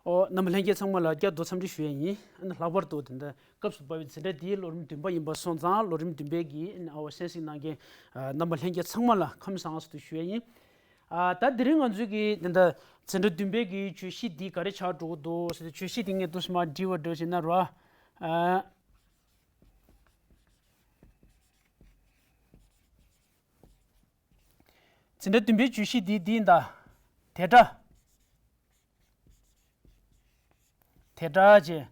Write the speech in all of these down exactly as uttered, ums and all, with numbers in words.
ཨོ། རྣམ་པ་ལྷན་རྒྱས་ཚང་མ་ལ་བསྐྱར་དུ་འཚམས་འདྲི་ཞུ་ཡས་ཡིན། ཨ་ནི་ལྷག་པར་དུ་དེ་འདྲ་སྐབས་སུ་བབས་པའི་འཛིན་གྲྭ་འདིའི་ལོ་རིམ་བདུན་པ་ཡིན་པ་སོང་ཙང་། ལོ་རིམ་བདུན་པའི་གི་ཨ་ནི་ཨ་བ་གསན་གཟིགས་གནང་མཁན་ཨ་རྣམ་པ་ལྷན་རྒྱས་ཚང་མ་ལ་ཁམས་བཟང་ཟེར་དུ་ཞུ་ཡས་ཡིན། ཨ་ད་དེ་རིང་ང་ཚོའི་གི་དེ་འདྲ་འཛིན་གྲྭ་བདུན་པའི་གི་བརྗོད་གཞི་འདི་ག་རེ་ཆགས་འགྲོ་གི་འདུག་ཟེར་ཏེ། བརྗོད་གཞི་འདི་ངས་ཏོག་ཙམ་མར་བྲིས་པ་འདྲ་བྱས་ན་རོ། ཨ། འཛིན་གྲྭ་བདུན་པའི་བརྗོད་གཞི་འདི་འདི་ཡིན་ད། དེ་འདྲ། དེ་འདྲ་བྱས།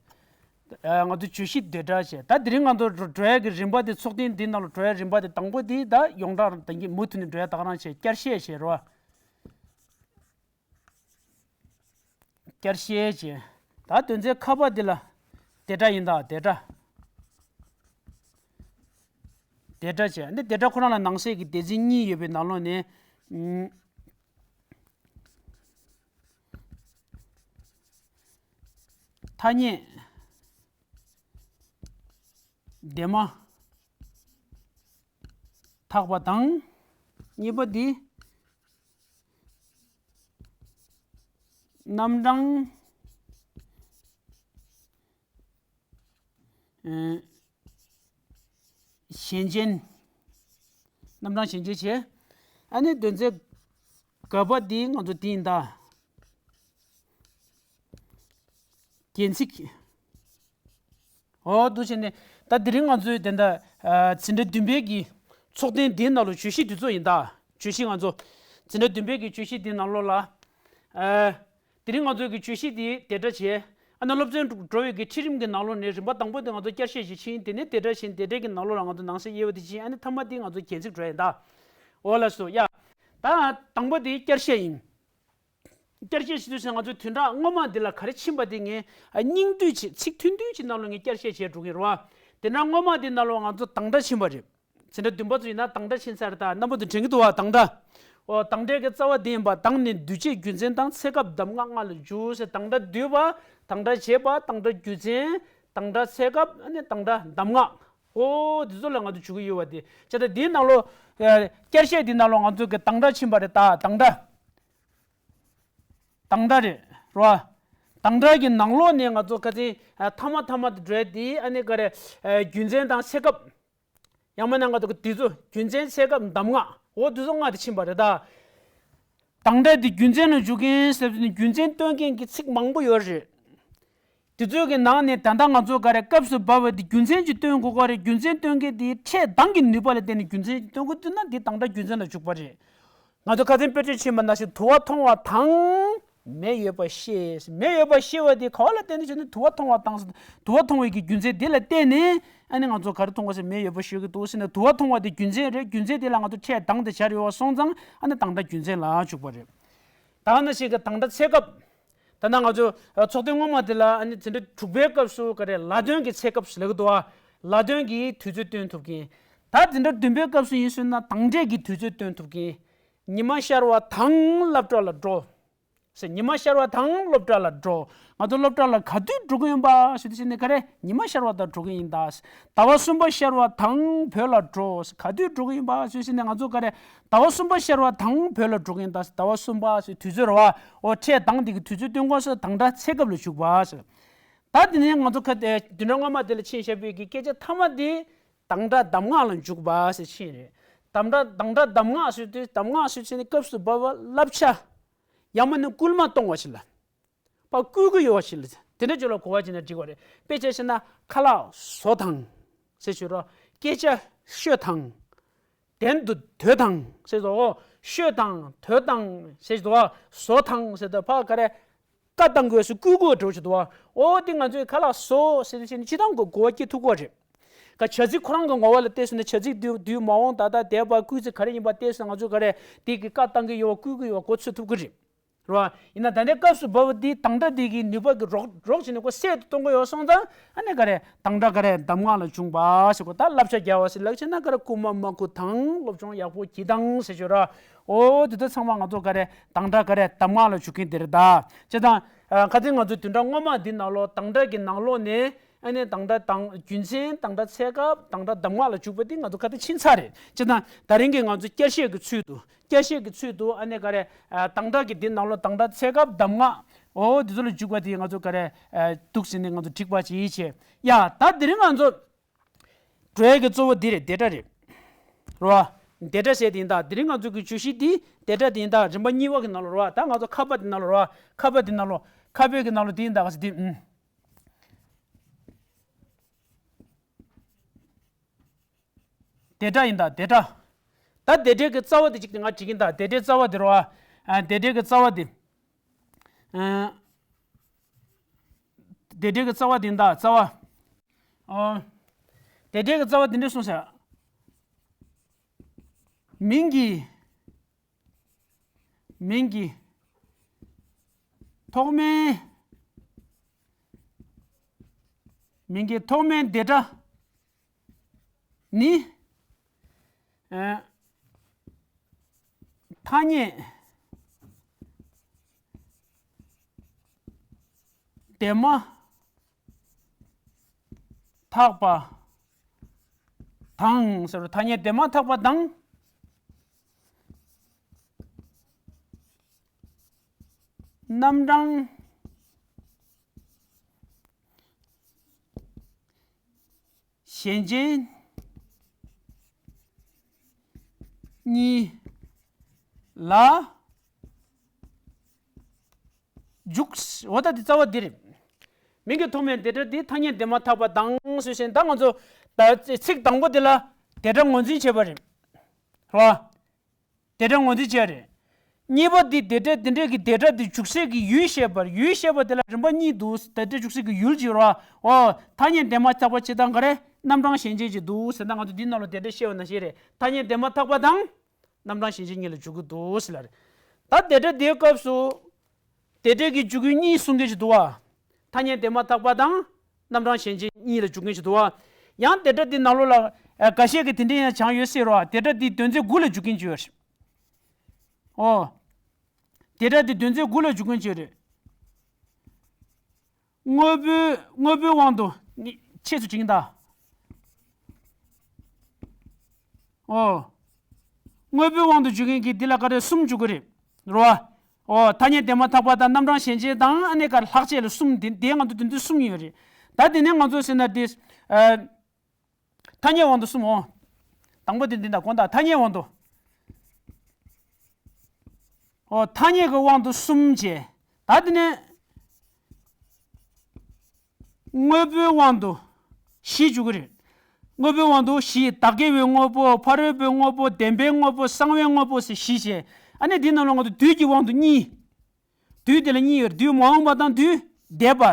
ཨ། ང་ཚོ་བརྗོད་གཞི་དེ་འདྲ་བྱས། ད་དེ་རིང་ང་ཚོ་འགྲོ་འགྲོ་ཡ་གི་རིམ་པ་དེ། ཚོགས་ཐེངས་འདི་ནང་ལ་འགྲོ་ཡ་རིམ་པ་དེ། དང་པོ་དེ་ད་ཡོངས་གྲགས་དང་གི་མུ་མཐུད་ནས་འགྲོ་ཡ། ད་ག་རང་བྱས། བསྐྱར་བཤད་བྱས་རོ། བསྐྱར་བཤད་བྱས། ད་དོན་ཚན་ཁ་པ་འདི་ལ་དེ་འདྲ་ཡིན་ད། དེ་འདྲ། དེ་འདྲ་བྱས། འདི་དེ་འདྲ་ཁོ་རང་ལ་ནང་གསེས་ཀྱི་སྡེ་ཚན་གཉིས་ཡོད་པའི་ནང་ལོགས་ནས། ཨུམ། ཐ་སྙད་དེ་མ་ཐག་པ་དང་། གཉིས་པ་འདི་རྣམ་གྲངས། ཨེ། གཞན་ཅན། རྣམ་གྲངས་གཞན་ཅན་བྱས། ཨ་ནི་དོན་ཚན་ག་པ་འདི་ང་ཚོ་འདི་ཡིན་ད། རྒྱན་ཚིག། འོ་འདུག་བྱས་ནས། ད་དེ་རིང་ང་ཚོའི་དེ་འདྲ། ཨ། འཛིན་གྲྭ་བདུན་པའི་གི་ཚོགས་ཐེངས་འདིའི་ནང་ལ་བརྗོད་གཞི་འདི་ཚོ་ཡིན་ད། བརྗོད་གཞི་ང་ཚོ་འཛིན་གྲྭ་བདུན་པའི་གི་བརྗོད་གཞི་འདིའི་ནང་ལོགས་ལ། ཨ། དེ་རིང་ང་ཚོའི་གི་བརྗོད་གཞི་འདི་དེ་འདྲ་བྱས། ཨ་ནི་སློབ་ཚན་འགྲོ་བའི་གི་ཁྲིད་རིམ་གི་ནང་ལོགས་ནས་རིམ་པ་དང་པོ་དེ་ང་ཚོ་བསྐྱར་བཤད་ཞིག་ཕྱིན། དེ་ནས་དེ་འདྲ་བྱས། དེ་འདྲ་གི་ནང་ལོགས་ལ་ང་ཚོ་ནང་གསེས་དབྱེ་བ་དེ་ཕྱིན། ཨ་ནི་མཐའ་མ་དེ་ང་ཚོ་རྒྱན་ཚིག་འགྲོ་ཡིན་ད། འོ་ལགས་སོ། ཡ། ད་དང་པོ་དེ་བསྐྱར་བཤད་ཡིན། བསྐྱར་བཤད་ཞུ་དུས་ཙམ་ང་ཚོ་བདུན་ཕྲག་སྔོན་མ་འདི་ལ་ག་རེ་ཕྱིན་པ་དེ་ངས་ཨ་སྙིང་བསྡུས་ཅིག་ཚིག་ཐུང་ཐུང་ཅིག་ནང་ལོགས་ངས་བསྐྱར་བཤད་བྱས་འགྲོ་གི་རེད་བ། དེ་ན་སྔོན་མ་དེ་ནང་ལོགས་ང་ཚོ་དང་སྒྲ་ཕྱིན་པ་རེད། འཛིན་གྲྭ་བདུན་པ་ཚོ་ཡིན་ན་དང་སྒྲ་ཕྱིན་ཚར། ད་རྣམ་པ་ཚོ་དྲན་གྱི་འདུག་བ། དང་སྒྲ། འོ། དང་སྒྲའི་གི་རྩ་བ་འདི་ཡིན་པ། དང་ནི་འདུས་བྱས་རྒྱུ་མཚན་དང་། ཚེ་སྐབས་གདམས་ངག་ལྔ་ལ་འཇུག་ཟེར། དང་སྒྲ་འདུས་པ། དང་སྒྲ་བྱས་པ། དང་སྒྲ་རྒྱུ་མཚན། དང་སྒྲ་ཚེ་སྐབས། ཨ་ནི་དང་སྒྲ་གདམས་ངག་འོ། འདི་ཚོ་ལ་ང་ཚོ་འཇུག་གི་ཡོད་པ་དེ། བྱས་ཙང་འདིའི་ནང་ལོགས། ཨ། བསྐྱར་བཤད་འདི་ནང་ལོགས་ང་ཚོ་གི་དང་སྒྲ་ཕྱིན་པ་རེད་ད། དང་སྒྲ། དང་སྒྲ་རེད་རོ། དང་སྒྲ་གི་ནང་ལོགས་ནས་ང་ཚོ་ཁ་སང་ཨ་ཐ་མ་ཐ་མ་དེ་འགྲོ་ཡ་དེ། ཨ་ནི་ག་རེ། ཨ། རྒྱུ་མཚན་དང་ཚེ་སྐབས། ཡང་མིན་ན་ང་ཚོ་གི་དེ་ཚོ་རྒྱུ་མཚན་ཚེ་སྐབས་གདམས་ངག་འོ། དེ་ཚོ་ལྔ་དེ་ཕྱིན་པ་རེད་ད། དང་སྒྲ་དེ་རྒྱུ་མཚན་ལ་འཇུག་མཁན་ཟེར་ནས་རྒྱུ་མཚན་སྟོན་མཁན་གྱི་ཚིག་མང་པོ་ཡོད་རེད། དེ་ཚོའི་གི་ནང་ནས་ད་ལྟ་ང་ཚོ་ག་རེ་སྐབས་སུ་བབས་པ་དེ་རྒྱུ་མཚན་གྱིས་སྟོན་དགོས་ཀྱི་རེད། རྒྱུ་མཚན་སྟོན་མཁན་དེ་ཕྲད་གདངས་ཀྱི་ནུས་པ་ལ་བརྟེན་ནས་རྒྱུ་མཚན་གྱིས་སྟོན་དགོས་དུས་ན། དེ་དང་སྒྲ་རྒྱུ་མཚན་ལ་འཇུག་པ་རེད། ང་ཚོ་ཁ་སང་དཔེ་ཁྲིད་ཕྱིན་པ་ནང་བཞིན། དུ་བ་མཐོང་བ་དང་། མེ་ཡོད་པ་ཤེས། མེ་ཡོད་པ་ཤེས་པ་དེ་ག་བ་ལ་བརྟེན་ནས་བྱུང་ནས། དུ་བ་མཐོང་བ་དང་། དུ་བ་མཐོང་བའི་གི་རྒྱུ་མཚན་དེ་ལ་བརྟེན་ནས། ཨ་ནི་ང་ཚོ་ག་རེ་མཐོང་གི་ཟེར། མེ་ཡོད་པ་ཤེས་ཀྱི་འདུག་ཟེར་ནས། དུ་བ་མཐོང་བ་དེ་རྒྱུ་མཚན་རེད། རྒྱུ་མཚན་དེ་ལ་ང་ཚོ་ཕྲད་གདངས་དེ་སྦྱར་ཡོད་པ་སོང་ཙང་། ཨ་ནི་དང་སྒྲ་རྒྱུ་མཚན་ལ་འཇུག་པ་རེད། ད་ག་ནང་བཞིན་གྱི་དང་སྒྲ་ཚེ་སྐབས། ད་ནང་ང་ཚོ་ཚོགས་ཐེངས་སྔོན་མ་དེ་ལ། ཨ་ནི་འཛིན་གྲྭ་དྲུག་པའི་སྐབས་སུ་ག་རེ་ལ་དོན་གྱི་ཚེ་སྐབས་སུ་ལབ་ཀྱི་འདུག་བ། ལ་དོན་གྱི་དུས་ཚོད་སྟོན་ཐུབ་མཁན། ད་འཛིན་གྲྭ་བདུན་པའི་སྐབས་སུ་ཡིན་ཟེར་ན་དང་སྒྲའི་གི་དུས་ཚོད་སྟོན་ཐུབ་མཁན། ཉི་མ་ཤར་བ་དང་སློབ་གྲྭ་ལ་འགྲོ་ཟེར། ཉི་མ་ཤར་བ་དང་སློབ་གྲྭ་ལ་འགྲོ། ང་ཚོ་སློབ་གྲྭ་ལ་ག་དུས་འགྲོ་གི་ཡིན་པ་ཞུ་དུས་ཙམ་ནས་ག་རེ། ཉི་མ་ཤར་བ་དང་འགྲོ་གི་ཡིན་ད། ཟླ་བ་གསུམ་པ་ཤར་བ་དང་བོད་ལ་འགྲོ་ཟེར། ག་དུས་འགྲོ་གི་ཡིན་པ་ཞུ་དུས་ཙམ་ནས་ང་ཚོ་ག་རེ། ཟླ་བ་གསུམ་པ་ཤར་བ་དང་བོད་ལ་འགྲོ་གི་ཡིན་ད། ཟླ་བ་གསུམ་པ་ཟེར་དུས་ཚོད་རེད་བ། འོ། ཕྲད་གདངས་དེ་གི་དུས་ཚོད་སྟོན་དགོས་ཟེར། དང་སྒྲ་ཚེ་སྐབས་ལ་འཇུག་པ་ཟེར། ད་དེ་ནས་ང་ཚོ་ཁ་དེ་བདུན་ཕྲག་སྔོན་མ་དེ་ལ་ཕྱིན་བཞག་པའི་གི་སྐད་ཆ་མཐའ་མ་དེ་དང་སྒྲ་གདམས་ངག་ལ་འཇུག་པ་ཟེར་ཕྱིན་རེད། དང་སྒྲ། དང་སྒྲ་གདམས་ངག་ཟེར་དུས། གདམས་ངག་ཟེར་དུས་ནི་སྐབས་སུ་བབས་པ་བསླབ་བྱ། ཡང་མིན་ན་སྐུལ་མ་གཏོང་བ་ཞིག་ལ། པ་བསྐུལ་གྱི་ཡོད་པ་ཞིག་ལ། དེ་འདྲ་ཅིག་ལ་གོ་བ་བྱས་ན་འགྲིག་པ་རེད། དཔེ་ཆ་བཞག་ན། ཁ་ལག་བཟོ་དང་ཟེར་ཞུ་རོགས། སྐད་ཆ་ཤོད་དང་། གདན་དུ་སྡོད་དང་ཟེར་དོ། ཤོད་དང་སྡོད་དང་ཟེར་དོ། བཟོ་དང་ཟེར་དོ། ཕ་ག་རེ། བཀའ་གཏང་དགོས་སུ་བསྐུལ་དགོས་འགྲོ་ཞུ་དོ། འོ། དེ་ང་ཚོས་ཁ་ལག་བཟོ་ཟེར་དུས་ཕྱིན་ཅི་དང་གོ་གོ་བ་སྐྱེ་ཐུབ་ཀྱི་རེད། ག་བྱ་ཚིག་ཁོ་རང་གི་ངོ་བོ་ལ་བལྟས་སོང་ན། བྱ་ཚིག་དུས་དུས་མ་འོངས་ད་ལྟ་འདས་པ་སྐུལ་ཚིག་ག་རེ་ཡིན་པ་བལྟས་སོང་ན། ང་ཚོས་ག་རེ་དེ་གི་བཀའ་གཏང་གི་ཡོད་པ། བསྐུལ་གི་ཡོད་པ་གོ་ཚོད་ཐུབ་ཀྱི་རེད། རེད་བ། ཡིན་ན་ད་ལྟའི་སྐབས་སུ་བབས་པ་འདི་དང་སྒྲ་འདི་གི་ནུས་པ་གི་རོགས་རོགས་བྱས་ནས་ཁོ་གསལ་དུ་གཏོང་གི་ཡོད་སོང་ཙང་། ཨ་ནི་ག་རེ། དང་སྒྲ་ག་རེ་གདམས་ངག་ལ་འཇུག་པ་ཟེར་གོ། ད་བསླབ་བྱ་རྒྱག་པ་ཟེར་ལབ་བྱས་ན་ག་རེ། རྐུན་མ་མ་རྐུ་དང་། སློབ་སྦྱོང་ཡག་པོ་གྱིས་དང་ཟེར་ཞོར་ར། འོ་དེ་ཚོ་ཚང་མ་ང་ཚོ་ག་རེ། དང་སྒྲ་ག་རེ་གདམས་ངག་ལ་འཇུག་མཁན་དེ་རེད་ད། བྱས་ཙང་། ཨ། ཁ་སང་ང་ཚོ་བདུན་ཕྲག་སྔོན་མ་འདི་ནང་ལོགས་དང་སྒྲ་གི་ནང་ལོགས་ནས། ཨ་ནི་དང་སྒྲ་དང་རྒྱུ་མཚན། དང་སྒྲ་ཚེ་སྐབས། དང་སྒྲ་གདམས་ངག་ལ་འཇུག་པ་འདི་ང་ཚོ་ཁ་སང་ཕྱིན་ཚར་རེད། བྱས་ཙང་ད་རིང་གི་ང་ཚོ་བསྐྱར་བཤད་ཀྱི་ཚུལ་དུ། བསྐྱར་བཤད་ཀྱི་ཚུལ་དུ་ཨ་ནི་ག་རེ། ཨ། དང་སྒྲ་གི་འདི་ནང་ལོགས་དང་སྒྲ་ཚེ་སྐབས། གདམས་ངག་འོ་འདི་ཚོ་ལ་འཇུག་པ་འདི་ང་ཚོ་ག་རེ། ཨ། འདུག་ཟེར་ནས་ང་ཚོ་འགྲིག་པ་ཅིག་བྱས། ཡ། ད་དེ་རིང་ང་ཚོ་འགྲོ་ཡ་གི་གཙོ་བོ་འདི་རེད། བདེ་སྒྲ་རེད། རེད་བ། བདེ་སྒྲ་ཟེར་དེ་ཡིན་ད། དེ་རིང་ང་ཚོ་གི་བརྗོད་གཞི་འདི་བདེ་སྒྲ་དེ་ཡིན་ད། རིམ་པ་གཉིས་པ་གི་ནང་ལོགས་རེད་བ། ད་ང་ཚོ་ཁ་པ་དེ་ནང་ལོགས་རེད་བ། ཁ་པ་དེ་ནང་ལོགས། ཁ་པའི་གི་ནང་ལོགས་དེ་ཡིན་ད། ག་ཟེར་དེ། ཨུམ། བདེ་སྒྲ་ཡིན་ད། བདེ་སྒྲ། ད་བདེ་སྒྲའི་གི་རྩ་བ་དེ་གཅིག་དེ་ང་བྲིས་ཀྱིན་ད། བདེ་སྒྲའི་རྩ་བ་དེ་རེད་བ། ཨ། བདེ་སྒྲའི་གི་རྩ་བ་དེ། ཨ། བདེ་སྒྲའི་གི་རྩ་བ་དེ་ཡིན་ད། རྩ་བ། ཨོ། བདེ་སྒྲའི་གི་རྩ་བ་དེ་འདྲ་གསུངས་ཟེར། མིང་གི། མིང་གི་ཐོག་མའི། མིང་གི་ཐོག་མའི་བདེ་སྒྲ་ནི། ཨ། ཐ་སྙད་འདས་མ་ཐག་པ་དང་ཟེར་རོ། ཐ་སྙད་འདས་མ་ཐག་པ་དང་། རྣམ་གྲངས་གཞན་ཅན་གཉིས་ལ་འཇུག་འོ་ད་འདི་རྩ་བ་འདི་རེད། མིང་གི་ཐོག་མའི་བདེ་སྒྲ་འདི་ཐ་སྙད་འདས་མ་ཐག་པ་དང་ཟེར་བཞིན། ད་ང་ཚོ་ད་ཚིག་དང་པོ་འདི་ལ་བདེ་སྒྲ་ངོས་འཛིན་བྱས་པ་རེད། རེད་བ། བདེ་སྒྲ་ངོས་འཛིན་བྱས་རེད། གཉིས་པ་འདི་བདེ་སྒྲ་འདི་འདྲས་ཀྱི་བདེ་སྒྲ་འདི་འཇུག་སའི་གི་ཡུལ་བཤད་པར། ཡུལ་བཤད་པ་དེ་ལ་རིམ་པ་གཉིས་འདུག་བདེ་སྒྲ་འཇུག་སའི་གི་ཡུལ་གཅིག་རེད་བ། འོ། ཐ་སྙད་འདས་མ་ཐག་པ་བྱས་ཙང་ག་རེ། རྣམ་གྲངས་གཞན་ཅན་གཅིག་འདུག་ཟེར། ད་ང་ཚོ་འདི་ནང་ལ་བདེ་སྒྲ་བཤད་པ་ནང་བཞིན་རེད། ཐ་སྙད་འདས་མ་ཐག་པ་དང་། རྣམ་གྲངས་གཞན་ཅན་གཉིས་ལ་འཇུག་གི་འདུག་ཟེར་ལ་རེད། ད་བདེ་སྒྲ་འདིའི་སྐབས་སུ། བདེ་སྒྲ་གི་འཇུག་ཡུལ་གཉིས་གསུང་མཁན་ཞིག་འདུག་བ། ཐ་སྙད་འདས་མ་ཐག་པ་དང་། རྣམ་གྲངས་གཞན་ཅན་གཉིས་ལ་འཇུག་མཁན་ཞིག་འདུག་བ། ཡང་བདེ་སྒྲ་འདི་ནང་ལོགས་ལ། ཨ། འགའ་ཤས་ཀྱིས་དེ་འདྲ་ཡང་སྦྱངས་ཡོད་སྲིད་རོ། བདེ་སྒྲ་འདི་དོན་ཚན་དགུ་ལ་འཇུག་མཁན་ཅིག་ཡོད་རེད། ཨོ། བདེ་སྒྲ་འདི་དོན་ཚན་དགུ་ལ་འཇུག་མཁན་ཅིག་ཡོད་རེད། དངོས་པོའི། དངོས་པོའི་དབང་དུ་ནི་ཆེད་དུ་བྱེད་ཀྱིན་གདའ། ཨོ། དངོས་པོའི་དབང་དུ་འཇུག་མཁན་གྱི་འདི་ལ་ག་རེ་གསུམ་འཇུག་གི་རེད། རོ། ཨོ། ཐ་སྙད་འདས་མ་ཐག་པ་དང་། རྣམ་གྲངས་གཞན་ཅན་དང་། ཨ་ནི་ག་ལྷག་བཅས་ལ་གསུམ། འདི་འདི་ང་ཚོ་དོན་ཚན་གསུམ་ཡོད་རེད། ད་དེ་ནས་ང་ཚོ་ཟེར་ན་འདི། ཨ། ཐ་སྙད་དབང་དུ་གསུམ་འོ། དང་པོ་དེ་འདི་དང་དགོངས་དག་ཐ་སྙད་དབང་དུ། ཨོ། ཐ་སྙད་ཀྱི་དབང་དུ་གསུམ་བྱས། ད་དེ་ནས་དངོས་པོའི་དབང་དུ་བཞི་འཇུག་གི་རེད། དངོས་པོའི་དབང་དུ་བཞི། བདག་སྐྱེ་བའི་དངོས་པོ། ཕ་རོལ་པོའི་དངོས་པོ། བདེན་པའི་དངོས་པོ། གསང་བའི་དངོས་པོ་ཟེར་བཞི་བྱས། ཨ་ནི་འདི་ནང་ལ་ང་ཚོ་དུས་ཀྱི་དབང་དུ་གཉིས། དུས་དེ་ལ་གཉིས་ཡོད་རེད། དུས་མ་འོངས་པ་དང་དུས་འདས་པ།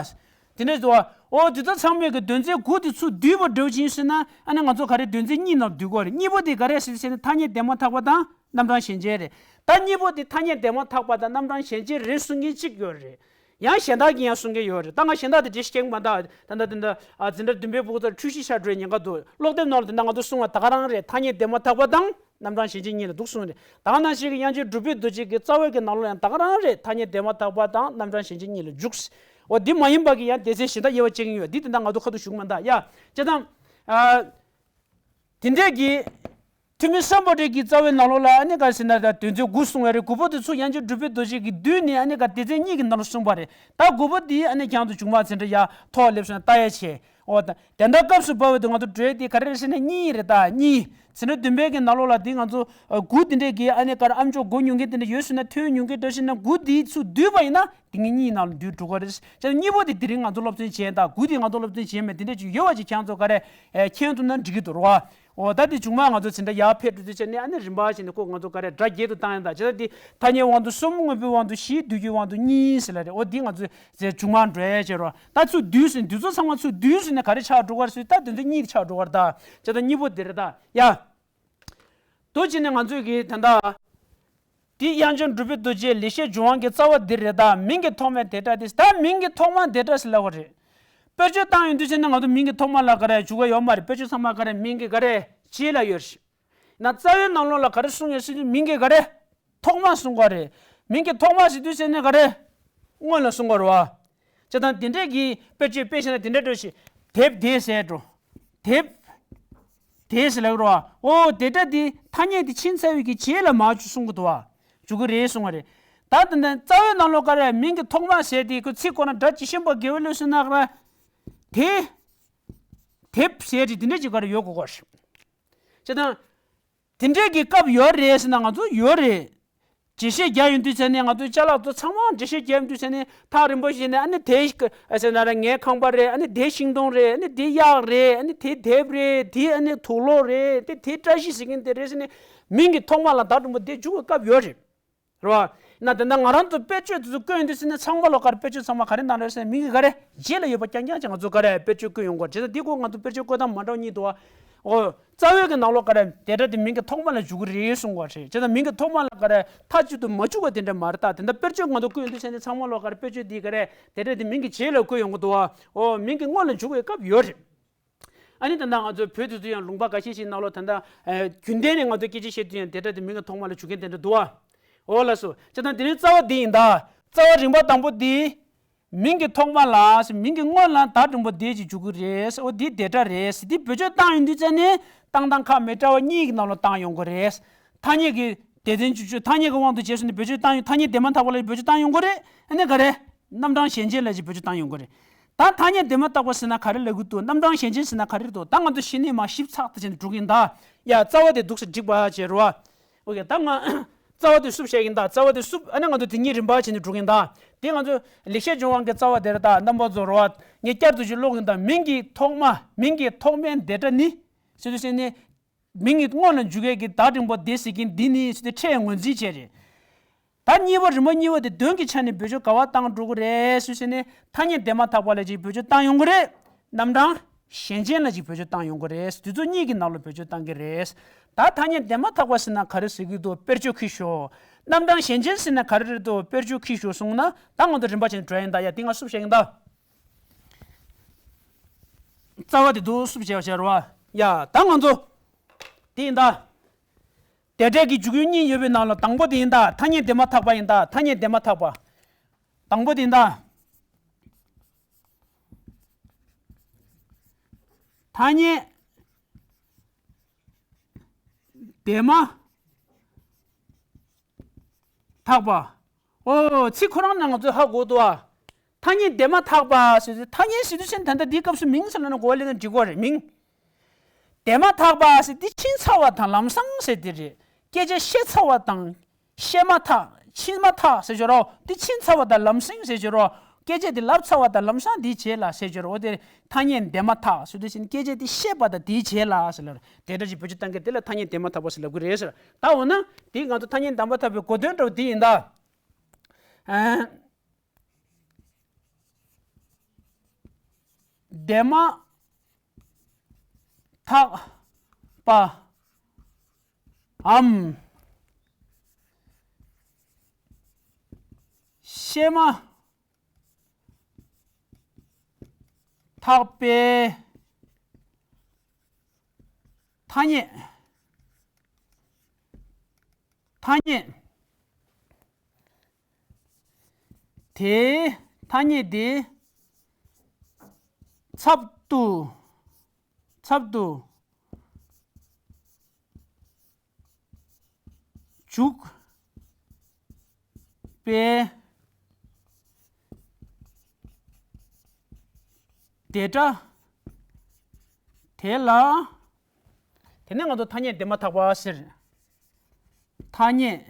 དེ་འདྲ་ཟེར་བ། ཨོ། དེ་ཚོ་ཚང་མས་ཀྱི་དོན་ཚན་དགུ་དེ་ཚུར་བསྡུས་པ་འདྲ་བོ་ཅིག་ཡིན་ཟེར་ན། ཨ་ནི་ང་ཚོ་ག་རེ། དོན་ཚན་གཉིས་ནང་བསྡུ་དགོས་རེད། གཉིས་པ་དེ་ག་རེ་ཟེར་ཟེར་ན། ཐ་སྙད་འདས་མ་ཐག་པ་དང་རྣམ་གྲངས་གཞན་ཅན་རེད། ད་གཉིས་པ་དེ་ཐ་སྙད་འདས་མ་ཐག་པ་དང་རྣམ་གྲངས་གཞན་ཅན་རེད་གསུང་མཁན་གཅིག་ཡོད་རེད། ཡང་གཞན་དག་གིས་ཡང་གསུང་མཁན་ཡོད་རེད། ད་ང་གཞན་དག་དེ་འགྲེལ་བཤད་རྒྱག་གི་མ་འདུག་ད་ལྟ་དེ་འདྲ། ཨ། འཛིན་གྲྭ་བདུན་པའི་ཕྲུ་གུ་ཚོར་འཁྲུལ་གཞི་ཤར་འགྲོ་ཡའི་ཉེན་ཁ་འདུག་ཀློག་དེབ་ནང་ལ་དེ་འདྲ་ང་ཚོ་གསུང་བ་ད་ག་རང་རེད། ཐ་སྙད་འདས་མ་ཐག་པ་དང་། རྣམ་གྲངས་གཞན་ཅན་གཉིས་ལ་འདུག་གསུངས་རེད། ད་ག་ནང་བཞིན་གྱི་དབྱངས་ཅན་གྲུབ་པའི་རྡོ་རྗེ་གི་རྩ་བའི་གི་ནང་ལོགས་ཡང་ད་ག་རང་རེད། ཐ་སྙད་འདས་མ་ཐག་པ་དང་རྣམ་གྲངས་གཞན་ཅན་གཉིས་ལ་འཇུག་འོ། འདི་མ་ཡིན་པ་གི་ཡང་སྡེ་ཚན་གཞན་དག་དབྱེ་བ་ཕྱེ་གི་ཡོད། འདི་དེ་འདྲ་ང་ཚོ་ཁ་ཐུག་ཞུ་གི་མ་འདུག་ཡ། བྱས་ཙང་། ཨ། དེ་འདྲས་ཀྱི་ཐོན་མི་སམ་བྷོ་ཊ་གི་རྩ་བའི་ནང་ལོགས་ལ་ཨ་ནི་ག་ཟེར་ན། ད་དོན་ཚན་དགུ་གསུངས་པ་རེད། དགུ་པོ་དེ་ཚུར་དབྱངས་ཅན་གྲུབ་པའི་རྡོ་རྗེ་གིས་བསྡུས་ནས་ཨ་ནི་ག་སྡེ་ཚན་གཉིས་ཀྱི་ནང་ལ་གསུངས་པ་རེད། ད་དགུ་པོ་འདི་ཨ་ནི་ཁྱེད་རང་ཚོ་མཇུག་མ་ཚེ་འདྲ་ཡ་ཐོག་སླེབས་སོང་ན་ལྟ་ཡ་བྱེད། འོ། ད་དེ་འདྲ་སྐབས་སུ་བབས་པ་དེ་ང་ཚོ་འགྲོ་ཡ་དེ་ག་རེ་རེད་ཟེར་ན་གཉིས་རེད། ད་གཉིས། ཚེ་འདྲ་བདུན་པའི་གི་ནང་ལོགས་ལ་དེ་ང་ཚོ་དགུ་དེ་འདྲས་ཀྱི་ཨ་ནི་ག་རེ་ཨམ་ཅོག་གོ་མྱོང་མཁན་དེ་འདྲ་ཡོད་སོང་ན། ཐོས་མྱོང་མཁན་འདྲ་ཞིག་ན། དགུ་དེ་ཚུར་བསྡུས་པ་ཡིན་ན་དེ་གཉིས་གཉིས་ནང་ལ་འདུས་འགྲོ་གི་རེད། བྱས་ཙང་གཉིས་པོ་དེ་དེ་རིང་ང་ཚོ་སློབ་ཚན་བྱས། ད་དགུ་དེ་ང་ཚོ་སློབ་ཚན་བྱས་མེད། དེ་འདྲས་ཅིག་ཡོད་པ་ཅིག་ཁྱེད་ཚོ་ག་རེ་མཁྱེན་ཐུབ་ན་འགྲིག་གི་འདུག་རོ། འོ། ད་དེ་མཇུག་མ་ང་ཚོ་ཚེ་འདྲ་ཡར་ཕེབས་འགྲོ་དུས་བྱས་ནས་ཨ་ནི་རིམ་པ་བྱས་ནས་ཁོ་ང་ཚོ་ག་རེ་སྒྲ་བརྒྱད་དུ་བཏང་ཡ། ད་བྱས་ཙང་དེ་ཐ་སྙད་དབང་དུ་གསུམ། དངོས་པོའི་དབང་དུ་བཞི། དུས་ཀྱི་དབང་དུ་གཉིས་ཟེར་ལ་རེད། འོ། འདི་ང་ཚོ་ཚེ་མཇུག་མ་འགྲོ་ཡ་བྱེད་རོགས། ད་ཚུར་བསྡུས་ཟིན། འདི་ཚོ་ཚང་མ་ཚུར་བསྡུས་ཟིན་ནས་ག་རེ་ཆགས་འགྲོ་གར་སོང་། ད་དོན་ཚན་གཉིས་ཆགས་འགྲོ་གར། ད་བྱས་ཙང་གཉིས་པོ་འདི་རེད། ད་ཡ། དུ་བྱས་ནས་ང་ཚོས་ཀྱི་ད་ལྟ་ འདི་དབྱངས་ཅན་གྲུབ་པའི་རྡོ་རྗེའི་ལེགས་བཤད་ལྗོན་དབང་གི་རྩ་བ་འདི་རེད། ད་མིང་གི་ཐོག་མའི་དེ་སྒྲ་དེ། ད་མིང་གི་ཐོག་མ་དེ་སྒྲ་ཟེར་ལབ་པ་རེད། དཔེར་བརྗོད་བཏང་ཡོང་དུས་ཚེ་ནས་ང་ཚོ་མིང་གི་ཐོག་མ་ལ་ག་རེ་འཇུག་གི་ཡོད་མ་རེད། དཔེར་བརྗོད་ཚང་མ་ག་རེ་མིང་གི་ག་རེ་རྗེས་ལ་ཡོད་རེད། ན་རྩ་བའི་ནང་ལོགས་ལ་ག་རེ་གསུངས་ཡོད་ཟེར་དུས་མིང་གི་ག་རེ་ཐོག་མ་གསུངས་པ་རེད། མིང་གི་ཐོག་མ་ཟེར་དུས་ཚེ་ནས་ག་རེ་སྔོན་ལ་གསུངས་པ་རེད་བ། བྱས་ཙང་དེ་འདྲས་ཀྱི་དཔེར་བརྗོད་དཔེ་བཞག་ན་དེ་འདྲས་འགྲོ་ཞིག་དེབ་དེ་ཟེར་འགྲོ། དེབ་དེ་ཟེར་ལབ་རོ། ཨོ་དེ་སྒྲ་དེ་ཐ་སྙད་དེ་ཕྱིན་ཚར་བའི་གི་རྗེས་ལ་མར་ཅིག་གསུང་གི་འདུག་བ། འཇུག་གི་རེད་གསུང་བ་རེད། ད་དེ་འདྲ་རྩ་བའི་ནང་ལོགས་ག་རེ་མིང་གི་ཐོག་མ་ཟེར་དེ་ཁོ་ཚིག་ཁོ་ན་སྒྲ་ཇི་བཞིན་པ་དགེ་བའི་བློས་གསུངས་ན་ག་རེ། དེ། དེབ་ཟེར་དེ་དེ་འདྲ་ཅིག་ག་རེ་ཡོད་དགོས་གོ། བྱས་ཙང་། དེ་འདྲས་ཀྱི་སྐབས་ཡོད་རེད་ཟེར་ན་ང་ཚོ་ཡོད་རེད། འགྲེལ་བཤད་རྒྱག་ཡོང་དུས་ཚེ་ནས་ང་ཚོ་ཅ་ལག་ཚོ་ཚང་མ་འགྲེལ་བཤད་རྒྱག་ཡོང་དུས་ཚེ་ནས་ཐག་རིང་པོ་ཞིག་ནས་ཨ་ནི་དེ་ཨ་ཟེར་ན་ར་ངའི་ཁང་པ་རེད། ཨ་ནི་དེ་ཤིང་སྡོང་རེད། ཨ་ནི་དེ་གཡག་རེད། ཨ་ནི་དེ་དེབ་རེད། དེ་ཨ་ནི་དུག་ལོག་རེད། དེ་དེ་བཀྲ་ཤིས་ཟེར་མཁན་དེ་རེད་ཟེར་ནས་མིང་གི་ཐོག་མ་ལ་ད་དུང་པོ་དེ་འཇུག་གི་སྐབས་ཡོད་རེད། རེད་བ། ན་དེ་འདྲ་ང་རང་ཚོ་དཔེར་བརྗོད་དེ་ཚོ་བཀོད་ཡོང་དུས་ཟེར་ན་ཚང་མ་ལོ་གར་དཔེར་བརྗོད་ཚང་མ་ག་རེ་གནང་རེད་ཟེར་ན་མིང་གི་ག་རེ་རྗེས་ལ་ཡོད་པ་རྐྱང་རྐྱང་ཅིག་ང་ཚོ་ག་རེ་དཔེར་བརྗོད་བཀོད་ཡོང་གི་རེད། བྱས་ཙང་འདི་སྐོར་ང་ཚོ་དཔེར་བརྗོད་བཀོད་སྟངས་མ་འདྲ་བ་གཉིས་འདུག་བ། ཨོ། རྩ་བའི་གི་ནང་ལོགས་ག་རེ་དེ་འདྲ་དེ་མིང་གི་ཐོག་མ་ལ་འཇུག་གི་རེད་གསུང་བ་རེད། བྱས་ཙང་མིང་གི་ཐོག་མ་ལ་ག་རེ་མཐའ་གཅིག་ཏུ་མ་འཇུག་པ་དེ་འདྲ་མ་རེད། ད་དེ་འདྲ་དཔེར་བརྗོད་ང་ཚོ་བཀོད་ཡོང་དུས་ཟེར་ན་ཚང་མ་ལོ་གར་དཔེར་བརྗོད་འདི་ག་རེ་དེ་འདྲ་དེ་མིང་གི་རྗེས་ལ་བཀོད་ཡོང་གི་འདུག་བ། ཨོ་མིང་གི་སྔོན་ལ་འཇུག་པའི་སྐབས་ཡོད་རེད། ཨ་ནི་ད་ལྟ་ང་ཚོའི་བོད་དེ་ཚོ་ཡང་ལུང་པ་འགའ་ཤས་ཤིག་ནང་ལོགས་ད་ལྟ་ཨ་རྒྱུན་ལྡན་ནས་ང་ཚོ་སྐད་ཆ་བཤད་དུས་ཡང་དེ་འདྲ་དེ་མིང་གི་ཐོག་མ་ལ་འཇུག་མཁན་དེ་འདྲ་འདུག་བ། འོ་ལགས་སོ། བྱས་ཙང་དེ་ནི་རྩ་བ་འདི་ཡིན་ད། རྩ་བ་རིམ་པ་དང་པོ་འདི། མིང་གི་ཐོག་མ་ལ་མིང་གི་སྔོན་ལ་ད་འགྲེང་བུ་འདི་ཅིག་འཇུག་གི་རེད། འོ་འདི་དེ་འདྲ་རེད། འདི་བེད་སྤྱོད་བཏང་ཡོང་དུས་ཙ་ནས་བཏང་སྟངས་ཁག་མི་འདྲ་བ་གཉིས་ཀྱི་ནང་ལ་བཏང་ཡོང་གི་རེད། ཐ་སྙད་ཀྱི་སྡེ་ཚན་བཅུ་བཅུ་ཐ་སྙད་ཀྱི་དབང་དུ་བྱས་སོང་ནས་བེད་སྤྱོད་བཏང་ཡོང་། ཐ་སྙད་དེ་མ་ཐག་པ་ལ་བེད་སྤྱོད་བཏང་ཡོང་གི་རེད། ཨ་ནི་ག་རེ། རྣམ་གྲངས་གཞན་ཅན་ལ་ཅིག་བེད་སྤྱོད་བཏང་ཡོང་གི་རེད། ད་ཐ་སྙད་དེ་མ་ཐག་པ་ཟེར་ན་ག་རེ་ལབ་ཀྱི་འདུག་རྣམ་གྲངས་གཞན་ཅན་ཟེར་ན་ག་རེ་རེད་འདུག་ད་ང་ཚོ་གཞི་ནས་མར་ཞིབ་ཚགས་ཏུ་བྱས་ནས་འགྲོ་གི་ཡིན་ད། ཡ་རྩ་བ་དེ་འདུག་སེ་འགྲིག་པ་བྱས་རོ། ཨོ་ཀེ་ད་ང་། རྩ་བ་དེ་བསུབ་བྱས་ཡིན་ད། རྩ་བ་དེ་བསུབ། ཨ་ནི་ང་ཚོ་དེ་གཉིས་རིམ་པ་བྱས་ནས་འགྲོ་གི་ཡིན་ད། དེ་ང་ཚོ་ལེགས་བཤད་ལྗོན་དབང་གི་རྩ་བ་དེ་རེད་ད། རྣམ་པ་ཚོ་རོ། ངས་བསྐྱར་དུ་ཅིག་ཀློག་གི་ཡིན་ད། མིང་གི་ཐོག་མ་མིང་གི་ཐོག་མའི་འདི་སྒྲ་ནི། ཟེར་དུས་ཟེར་ནས། མིང་གི་སྔོན་ལ་འཇུག་མཁན་གྱི་ད་འགྲེང་བུ་འདི་ཟེར་མཁན་འདི་ནི་ཟེར་ཏེ་ཕྲད་ངོས་འཛིན་བྱས་རེད། ད་གཉིས་པ་རིམ་པ་གཉིས་པ་དེ་དོན་གྱི་ཆ་ནས་བེད་སྤྱོད་ག་པར་བཏང་འགྲོ་གི་རེད་ཟེར་ཟེར་ནས་ཐ་སྙད་དེ་མ་ཐག་པ་ལ་ཅིག་བེད་སྤྱོད་བཏང་ཡོང་གི་རེད། རྣམ་གྲངས་གཞན་ཅན་ལ་ཅིག་བེད་སྤྱོད་བཏང་ཡོང་གི་རེད། དེ་ཚོ་གཉིས་ཀྱི་ནང་ལ་བེད་སྤྱོད་བཏང་གི་རེད། ད་ཐ་སྙད་དེ་མ་ཐག་པ་ཟེར་ན་ག་རེ་ཟེར་གྱི་འདུག་དཔེར་བརྗོད་ཁུལ་ཤོག་རྣམ་གྲངས་གཞན་ཅན་ཟེར་ན་ག་རེ་རེད་འདུག་དཔེར་བརྗོད་ཁུལ་ཤོག་གསུངས་ན་ད་ང་ཚོ་རིམ་པ་བྱས་ནས་འགྲོ་ཡ་ཡིན་ད། ཡ་དེ་ང་བསུབ་བྱས་ཡིན་ད། རྩ་བ་དེ་འདུག་བསུབ་བྱས་པ་བྱས་རོ། ཡ་ད་ང་ཚོ། དེ་ཡིན་ད། དེ་འདྲས་ཀྱི་འཇུག་ཡུལ་གཉིས་ཡོད་པའི་ནང་ལ་དང་པོ་དེ་ཡིན་ད། ཐ་སྙད་དེ་མ་ཐག་པ་ཡིན་ད། ཐ་སྙད་དེ་མ་ཐག་པ། དང་པོ་དེ་ཡིན་ད། ཐ་སྙད་དེ་མ་ཐག་པ། ཨོ་ཚིག་ཁོ་རང་ནང་ང་ཚོས་ཧ་གོ་འདུག་ཨ། ཐ་སྙད་དེ་མ་ཐག་པ་ཟེར་དུས་ཐ་སྙད་ཟེར་དུས་ཚེ་ད་ལྟ་འདིའི་སྐབས་སུ་མིང་ཟེར་ལབ་ན་གོ་བ་ལེན་ན་འགྲིག་གོ་རེད། མིང་། དེ་མ་ཐག་པ་ཟེར་འདི་ཕྱིན་ཚར་བ་དང་ལམ་སང་ཟེར་དེ་རེད། སྐད་ཆ་བཤད་ཚར་བ་དང་བཤད་མ་ཐག་ཕྱིན་མ་ཐག་ཟེར་ཞོར་རོ། འདི་ཕྱིན་ཚར་བ་དང་ལམ་སང་ཟེར་ཞོར་རོ། སྐད་ཆ་འདི་ལབ་ཚར་བ་དང་ལམ་སང་འདིའི་རྗེས་ལ་ཟེར་ཞོར་རོ། དེ་ཐ་སྙད་དེ་མ་ཐག་ཟེར་དུས་ཕྱིན་སྐད་ཆ་འདི་བཤད་པ་དང་དེའི་རྗེས་ལ་ཟེར་ལ་དེ་འདྲ་ཞིག་བེད་སྤྱོད་བཏང་གི་དེ་ལ་ཐ་སྙད་དེ་མ་ཐག་པ་ཟེར་ལབ་ཀྱི་རེད་ཟེར། ད་འོ་ན་དེ་ང་ཚོ་ཐ་སྙད་དེ་མ་ཐག་པའི་གོ་དོན་འདྲ་བོ་དེ་ཡིན་ད། ཨ། དེ་མ་ཐག་པའམ་བཤད་མ་ཐག་པའི་ཐ་སྙད། ཐ་སྙད། དེའི་ཐ་སྙད་དེ་ཚབ་ཏུ་ཚབ་ཏུ་འཇུག་པའི་དེ་སྒྲ་དེ་ལ། དེ་ནས་ང་ཚོ་ཐ་སྙད་དེ་མ་ཐག་པ་ཟེར། ཐ་སྙད་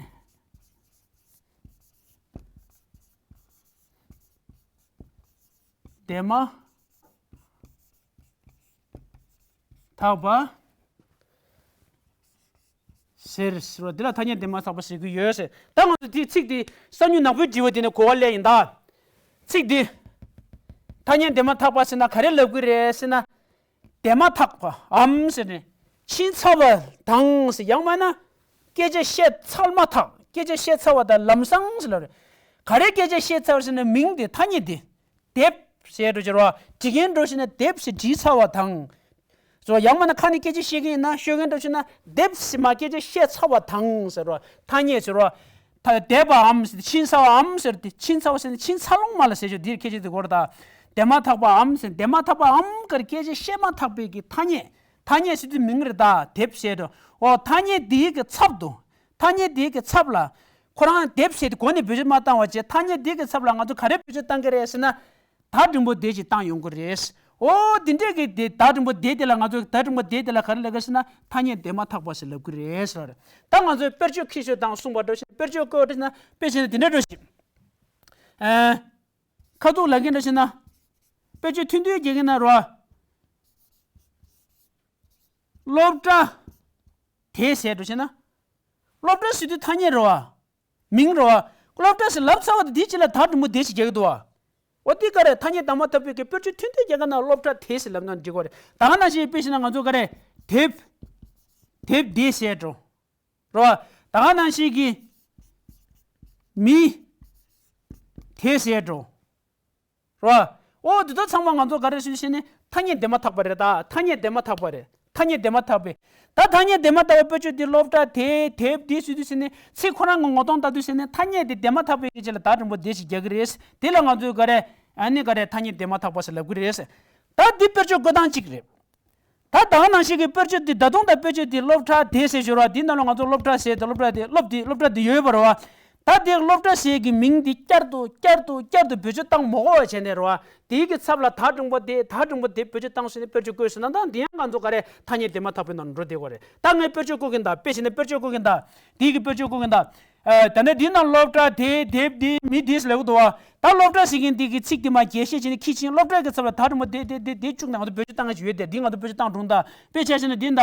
དེ་མ་ཐག་པ་ཟེར་ཟེར་བ་འདི་ལ་ཐ་སྙད་དེ་མ་ཐག་པ་ཟེར་གྱི་ཡོད་ཟེར། ད་ང་ཚོ་འདི་ཚིག་འདི་གསང་ཉུལ་ནག་པོའི་དྲི་བ་འདི་ནས་གོ་བ་ལེན་ཡིན་ད། ཚིག་འདི་ཐ་སྙད་དེ་མ་ཐག་པ་ཟེར་ན་ག་རེ་ལབ་ཀྱི་རེད་ཟེར་ན། དེ་མ་ཐག་པའམ་ཟེར་ནས་ཕྱིན་ཚར་བ་དང་ཟེར། ཡང་མིན་ན་སྐད་ཆ་བཤད་ཚར་མ་ཐག་སྐད་ཆ་བཤད་ཚར་བ་དང་ལམ་སང་ཟེར་ལབ་རེད། ག་རེ་སྐད་ཆ་བཤད་ཚར་བ་ཟེར་ན་མིང་དེ་ཐ་སྙད་དེ། དེབ་ཟེར་འགྲོ་ཅེས་རོ། བྲིས་མཁན་འགྲོ་ཞེ་ན་དེབ་ཟེར་བྲིས་ཚར་བ་དང་། སོ་ཡང་མིན་ན་ཁ་ནས་སྐད་ཆ་བཤད་མཁན་ཡིན་ན་ཤོད་མཁན་འགྲོ་ཞེ་ན་དེབ་ཟེར་མ་སྐད་ཆ་བཤད་ཚར་བ་དང་ཟེར་རོ། ཐ་སྙད་ཟེར་རོ། ད་དེབ་པའམ་ཟེར་ཏེ་ཕྱིན་ཚར་བའམ་ཟེར་ཏེ་ཕྱིན་ཚར་བ་ཟེར་ན་ཕྱིན་ཚར་ལོང་མ་ལ་ཟེར་ཆོག་འདིར་སྐད་ཆ་དེ་གོ་ར་ད། དེ་མ་ཐག་པའམ་ཟེར་དེ་མ་ཐག་པའམ་གར་སྐད་ཆ་བཤད་མ་ཐག་པའི་གི་ཐ་སྙད། ཐ་སྙད་ཟེར་དུས་མིང་རེད་ད་དེབ་ཟེར་འགྲོ། འོ་ཐ་སྙད་དེའི་གི་ཚབ་ཏུ། ཐ་སྙད་དེའི་གི་ཚབ་ལ། ཁོ་རང་དེབ་ཟེར་ཏེ་གོ་ནས་བེད་སྤྱོད་མ་བཏང་བ་བྱས་ཐ་སྙད་དེའི་གི་ཚབ་ལ་ང་ཚོ་ག་རེ་བེད་སྤྱོད་བཏང་གི་རེད་ཟེར་ན། ད་འགྲེང་བུ་དེ་ཞིག་བཏང་ཡོང་གི་རེད། འོ་དེ་འདྲས་ཀྱི་དེ་ད་འགྲེང་བུ་དེ་དེ་ལ་ང་ཚོ་ད་འགྲེང་བུ་དེ་དེ་ལ་ག་རེ་ལབ་གི་ཟེར་ན་ཐ་སྙད་དེ་མ་ཐག་པ་ཞིག་ལབ་གི་རེད་ཟེར། ད་ང་ཚོས་དཔེར་བརྗོད་ཁྱི་ཤོད་དང་གསུངས་པ་འགྲོ་ཞིག་དཔེར་བརྗོད་བཀོད་འགྲོ་ཞིག་ན་དཔེ་བྱས་ན་དེ་འདྲ་འགྲོ་ཞིག་ཨ། ཁ་ཐུག་ལབ་མཁན་འགྲོ་ཞིག་ན། དཔེར་བརྗོད་ཐུང་ཐུང་རྒྱག་གི་ན་རོ། སློབ་གྲྭ། དེ་ཟེར་འགྲོ་ཞིག་ན། སློབ་གྲྭ་ཟེར་དུས་ཐ་སྙད་རེད་བ། མིང་རེད་བ། སློབ་གྲྭ་ཟེར་ལབ་ཚར་བ་དེ་དེའི་རྗེས་ལ་ད་འགྲེང་བུ་དེ་ཞིག་རྒྱག་གི་འདུག་བ། འོ་དེ་ག་རེ་ཐ་སྙད་དེ་མ་ཐག་པའི་གི་དཔེར་བརྗོད་ཐུང་ཐུང་རྒྱག་ག་ན་སློབ་གྲྭ་དེ་ཟེར་ལབ་ན་འགྲིག་གི་རེད། ད་ག་ནང་བཞིན་དཔེ་བྱས་ན་ང་ཚོ་ག་རེ། དེབ། དེབ་དེ་ཟེར་འགྲོ། རེད་བ། ད་ག་ནང་བཞིན་གི། མི། དེ་ཟེར་འགྲོ། རོ། ཨོ་འདི་དག་ཚང་མ་ང་ཚོ་ག་རེ་ཞུ་ཞེ་ན་ཐ་སྙད་དེ་མ་ཐག་པ་རེད་ད། ཐ་སྙད་དེ་མ་ཐག་པ་རེད། ཐ་སྙད་དེ་མ་ཐག་པའི། ད་ཐ་སྙད་དེ་མ་ཐག་པའི་དཔེར་བརྗོད་དེ་སློབ་གྲྭ་དེ་དེབ་དེ་ཞུ་དུས་ཞེ་ན་ཚིག་ཁོ་རང་གི་ངོ་གདོང་ལྟ་དུས་ཞེ་ན་ཐ་སྙད་དེ་དེ་མ་ཐག་པའི་རྗེས་ལ་ད་འགྲེང་བུ་དེ་ཞིག་རྒྱག་གི་རེད། དེ་ལ་ང་ཚོས་ག་རེ། ཨ་ནི་ག་རེ་ཐ་སྙད་དེ་མ་ཐག་པ་ཞིག་ལབ་གི་རེད། ད་འདི་དཔེར་བརྗོད་བཀོད་སྟངས་གཅིག་རེད། ད་ད་ག་ནང་བཞིན་གྱི་དཔེར་བརྗོད་འདི་ད་དུང་ད་དཔེར་བརྗོད་འདི་སློབ་གྲྭ་དེ་ཟེར་ཞོར་བ་འདི་ནང་ལ་ང་ཚོ་སློབ་གྲྭ་ཟེར་ཏེ་སློབ་གྲྭ་དེ་སློབ་དེ་སློབ་གྲྭ་འདི་ཡོད་པ་རེད་བ། ད་དེ་སློབ་གྲྭ་ཟེར་གྱི་མིང་འདི་བསྐྱར་དུ་བསྐྱར་དུ་བསྐྱར་དུ་བེད་སྤྱོད་བཏང་མ་དགོས་པ་བྱས་ནས་རེད་བ། དེའི་གི་ཚབ་ལ་ད་འགྲེང་བུ་དེ་ད་འགྲེང་བུ་དེ་བེད་སྤྱོད་བཏང་ཟེར་ནས་དཔེར་བརྗོད་བཀོད་ཟེར་ན་ད་འདི་ཡང་ང་ཚོ་ག་རེ་ཐ་སྙད་དེ་མ་ཐག་པའི་ནང་འགྲོ་བསྡད་དགོས་རེད། ད་ངས་དཔེར་བརྗོད་བཀོད་གིན་ད་དཔེ་བྱས་ནས་དཔེར་བརྗོད་བཀོད་གིན་ད། དེའི་གི་དཔེར་བརྗོད་བཀོད་གིན་ད། ཨ། ད་ནི་འདི་ནང་སློབ་གྲྭ་དེ་དེབ་འདི་མི་འདིས་ལབ་ཀྱི་འདུག་བ། ད་སློབ་གྲྭ་ཟེར་མཁན་འདི་གི་ཚིག་དེ་མ་རྒྱས་བཤད་བྱས་ནས་ཁྱི་ཆེན་སློབ་གྲྭ་གི་ཚབ་ལ་ད་དྲི་མོ་དེ་དེ་དེ་དེ་བཅུག་ནས་ང་ཚོ་བེད་སྤྱོད་བཏང་ཡ་ཅིག་ཡོད་དེ་འདི་ང་ཚོ་བེད་སྤྱོད་བཏང་གྲུང་ད། དཔེ་ཆ་བཞག་ན་འདི་ད།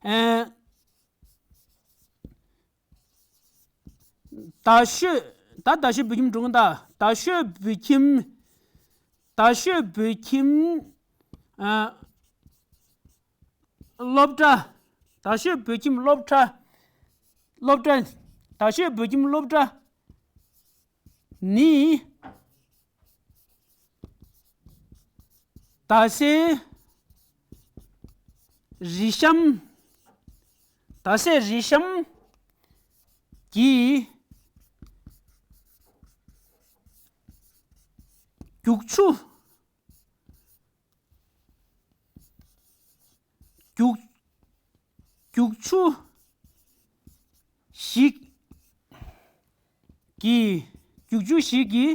ཨ། རྡ་ཤོད། ད་རྡ་ཤོད་བོད་ཁྱིམ་གྲུང་ད། རྡ་ཤོད་བོད་ཁྱིམ། རྡ་ཤོད་བོད་ཁྱིམ། ཨ། སློབ་གྲྭ། རྡ་ཤོད་བོད་ཁྱིམ་སློབ་གྲྭ། སློབ་གྲྭ། རྡ་ཤོད་བོད་ཁྱིམ་སློབ་གྲྭ་ནི་རྡ་སའི་རི་གཤམ། རྡ་སའི་རི་གཤམ་གྱི་རྒྱུག་ཆུ། རྒྱུག་རྒྱུག་ཆུ་ཞིག་གི་རྒྱུག་ཆུ་ཞིག་གི་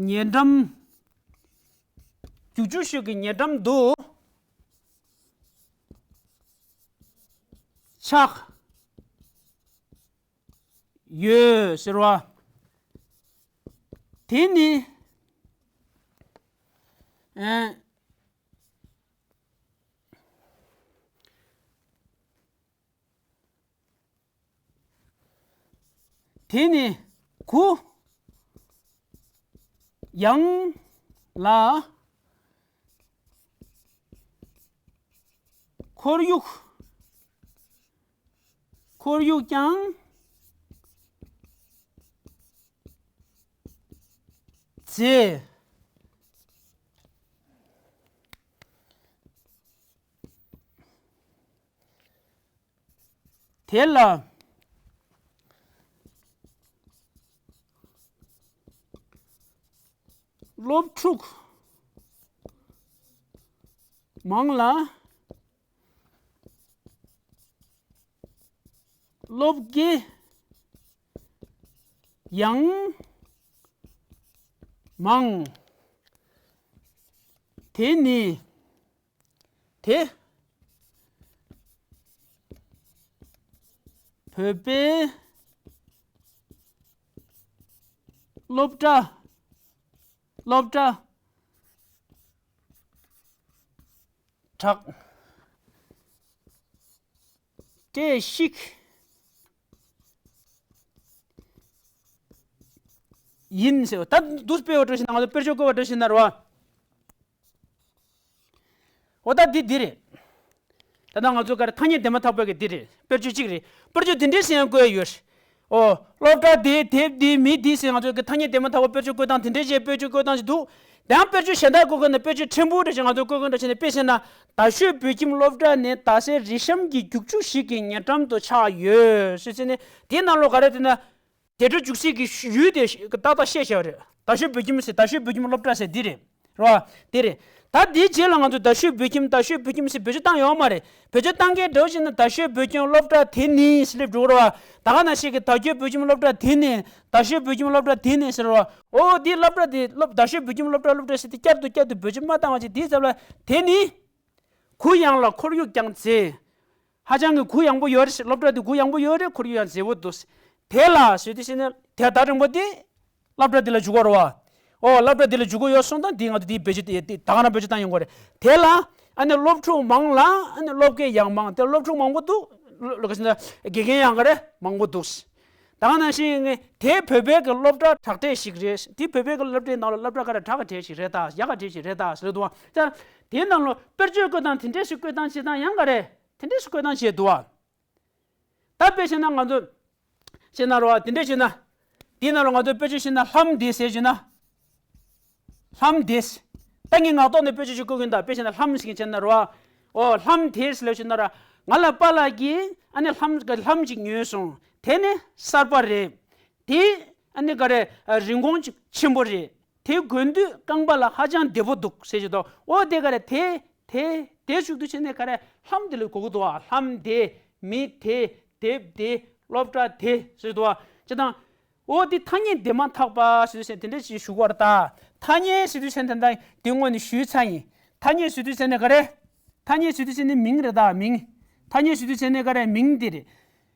ཉེ་འགྲམ། རྒྱུག་ཆུ་ཞིག་གི་ཉེ་འགྲམ་དུ་ཆགས་ཡོད་ཟེར་བ། དེ་ནི། ཨ། དེ་ནི་གུ་ཡངས་ལ་ཁོར་ཡུག་ཁོར་ཡུག་ཀྱང་མཛེས། དེ་ལ་སློབ་ཕྲུག་མང་ལ། སློབ་དགེ་ཡང་མང་། དེ་ནི་དེ་བོད་པའི་སློབ་གྲྭ་སློབ་གྲྭ་གྲགས་ཅན་ཞིག་ཡིན་ཟེར་བ། ད་འདུག་སྤེལ་བ་འགྲོ་བཞིན་ན་ང་ཚོ་དཔེར་བརྗོད་བཀོད་པ་འགྲོ་བཞིན་ན་རེད་བ། འོ་ད་འདི་འདི་རེད། ད་ལྟ་ང་ཚོ་ག་རེ་ཐ་སྙད་འདས་མ་ཐག་པའི་གི་འདི་རེད། དཔེར་བརྗོད་གཅིག་རེད། དཔེར་བརྗོད་འདི་འདྲས་ཟེར་ཡང་བཀོད་ཡོད་རེད། ཨོ། སློབ་གྲྭ་དེ་དེབ་འདི་མི་འདི་ཟེར་ང་ཚོ་གི་ཐ་སྙད་འདས་མ་ཐག་པ་དཔེར་བརྗོད་བཀོད་སྟངས་དེ་འདྲས་བྱས་དཔེར་བརྗོད་བཀོད་སྟངས་ཤིག་འདུག་དེ་ཡང་དཔེར་བརྗོད་གཞན་དག་བཀོད་མཁན་དང་དཔེར་བརྗོད་ཕྲན་བུ་འདྲ་ཞིག་ང་ཚོ་བཀོད་མཁན་འདྲ་བྱས་ནས། དཔེ་བྱས་ན། རྡ་ཤོད་བོད་ཁྱིམ་སློབ་གྲྭ་ནི་རྡ་སའི་རི་གཤམ་གྱི་རྒྱུག་ཆུ་ཞིག་གི་ཉེ་འགྲམ་དུ་ཆགས་ཡོད་ཟེར་བྱས་ནས། དེའི་ནང་ལོགས་ག་རེ་བྱས་ན། དེ་འདྲ་འཇུག་སྲིད་ཀྱི་ཡུལ་དེ་ཏག་ཏག་བཤད་བཞག་རེད། རྡ་ཤོད་བོད་ཁྱིམ་ཟེར། རྡ་ཤོད་བོད་ཁྱིམ་སློབ་གྲྭ་ཟེར་འདི་རེད། རེད་བ། དེ་རེད། ད་དེའི་རྗེས་ལ་ང་ཚོས་རྡ་ཤོད་བོད་ཁྱིམ། རྡ་ཤོད་བོད་ཁྱིམ་ཟེར་བེད་སྤྱོད་བཏང་ཡོད་མ་རེད། བེད་སྤྱོད་བཏང་མཁན་འདྲ་བོ་ཞིག་ན། རྡ་ཤོད་བོད་ཁྱིམ་སློབ་གྲྭ་དེ་ནི་ཟེར་སླེབས་འགྲོ་གི་རེད་བ། ད་ག་ནང་བཞིན་གྱི་རྡ་ཤོད་བོད་ཁྱིམ་སློབ་གྲྭ་དེ་ནི། རྡ་ཤོད་བོད་ཁྱིམ་སློབ་གྲྭ་དེ་ནི་ཟེར་བ། ཨོ་དེའི་སློབ་གྲྭ་དེ་སློབ། རྡ་ཤོད་བོད་ཁྱིམ་སློབ་གྲྭ། སློབ་གྲྭ་ཟེར་དེ་བསྐྱར་དུ་བསྐྱར་དུ་བེད་སྤྱོད་མ་བཏང་བ་ཅིག་དེའི་ཚབ་ལ་དེ་ནི། གུ་ཡངས་ལ་ཁོར་ཡུག་ཀྱང་མཛེས། ཧ་ཅང་གི་གུ་ཡངས་པོ་ཡོད་རེད། སློབ་གྲྭ་དེ་གུ་ཡངས་པོ་ཡོད་རེད། ཁོར་ཡུག་ཡང་མཛེས་པོ་འདུག་དེ་ལ་ཟེར་དུས་ཟེར་ནས་དེ་ད་དྲང་པོ་དེ་སློབ་གྲྭ་དེ་ལ་འཇུག་གི་རེད་བ། ཨོ་སློབ་གྲྭ་དེ་ལ་འཇུག་གི་ཡོད་སོང་ཙང་དེ་ང་ཚོ་དེའི་བེད་སྤྱོད་དེ་དེ་ད་ག་རང་བེད་སྤྱོད་བཏང་ཡོང་གི་རེད། དེ་ལ་ཨ་ནི་སློབ་ཕྲུག་མང་ལ་ཨ་ནི་སློབ་དགེ་ཡང་མང་། དེ་སློབ་ཕྲུག་མང་པོ་འདུག་ལ་ག་ཟེར་ན་དགེ་རྒན་ཡང་ག་རེ་མང་པོ་འདུག་ད་ག་ནང་བཞིན་ངས་དེ་བོད་པའི་གི་སློབ་གྲྭ་གྲགས་གྲས་ཤིག་རེད། དེ་བོད་པའི་གི་སློབ་གྲྭའི་ནང་ལ་སློབ་གྲྭ་ག་རེ་གྲགས་གྲས་ཤིག་རེད་ད། ཡག་ག་གྲས་ཤིག་རེད་ད་ཟེར་འདུག་བ། ད་དེའི་ནང་ལ་དཔེར་བརྗོད་བཀོད་སྟངས་དེ་འདྲས་ཤིག་བཀོད་སྟངས་བྱེད་སྟངས་ཡང་ག་རེ་དེ་འདྲས་ཤིག་བཀོད་སྟངས་བྱས་འདུག་བ། ད་དཔེ་བྱས་ན་ང་ཚོ་བྱས་ན་རེད་བ། དེ་འདྲས་བྱས་ན། དེའི་ནང་ལ་ང་ཚོ་དཔེར་བརྗོད་བྱས་ན་ལྷམ་དེ་ཟེར་བྱས་ན། ལྷམ་དེ། ད་ངས་ངག་ཐོག་ནས་དཔེ་བརྗོད་ཅིག་བཀོད་གི་ཡིན་ད། དཔེ་བྱས་ན་ལྷམ་ཟེར་གྱིན་བྱས་ན་རེད་བ། ཨོ་ལྷམ་དེ་ཟེར་ལབ་བྱས་ན་ར། ང་ལ་པཱ་ལགས་ཀྱིས་ཨ་ནི་ལྷམ་ལྷམ་ཅིག་ཉོས་སོང་། དེ་ནི་གསར་པ་རེད། དེ་ཨ་ནི་ག་རེ་རིན་གོང་ཅིག་ཆེན་པོ་རེད། དེ་གོན་དུས་རྐང་པ་ལ་ཧ་ཅང་བདེ་པོ་འདུག་ཟེར་གྱི་འདུག་ཨོ་དེ་ག་རེ་དེ་དེ་དེ་ཞུགས་དུས་བྱས་ནས་ག་རེ་ལྷམ་དེ་ལ་གོ་གི་འདུག་བ། ལྷམ་དེ། མི་དེ། དེབ་དེ། སློབ་གྲྭ་དེ་ཟེར་འདུག་བ། བྱས་ཙང་། ཨོ་དེ་ཐ་སྙད་འདས་མ་ཐག་པ་ཟེར་དུས་ཟེར་དེ་འདྲ་ཞིག་ཞུ་གི་ཡོད་རེད་ད། ཐ་སྙད་ཟེར་དུས་ཟེར་དེ་འདྲ་དེ་སྔོན་ནས་ཞུས་ཚར་ཡིན། ཐ་སྙད་ཟེར་དུས་ཟེར་ནས་ག་རེ། ཐ་སྙད་ཟེར་དུས་ཟེར་ནས་མིང་རེད་ད་མིང་། ཐ་སྙད་ཟེར་དུས་ཟེར་ནས་ག་རེ་མིང་དེ་རེད།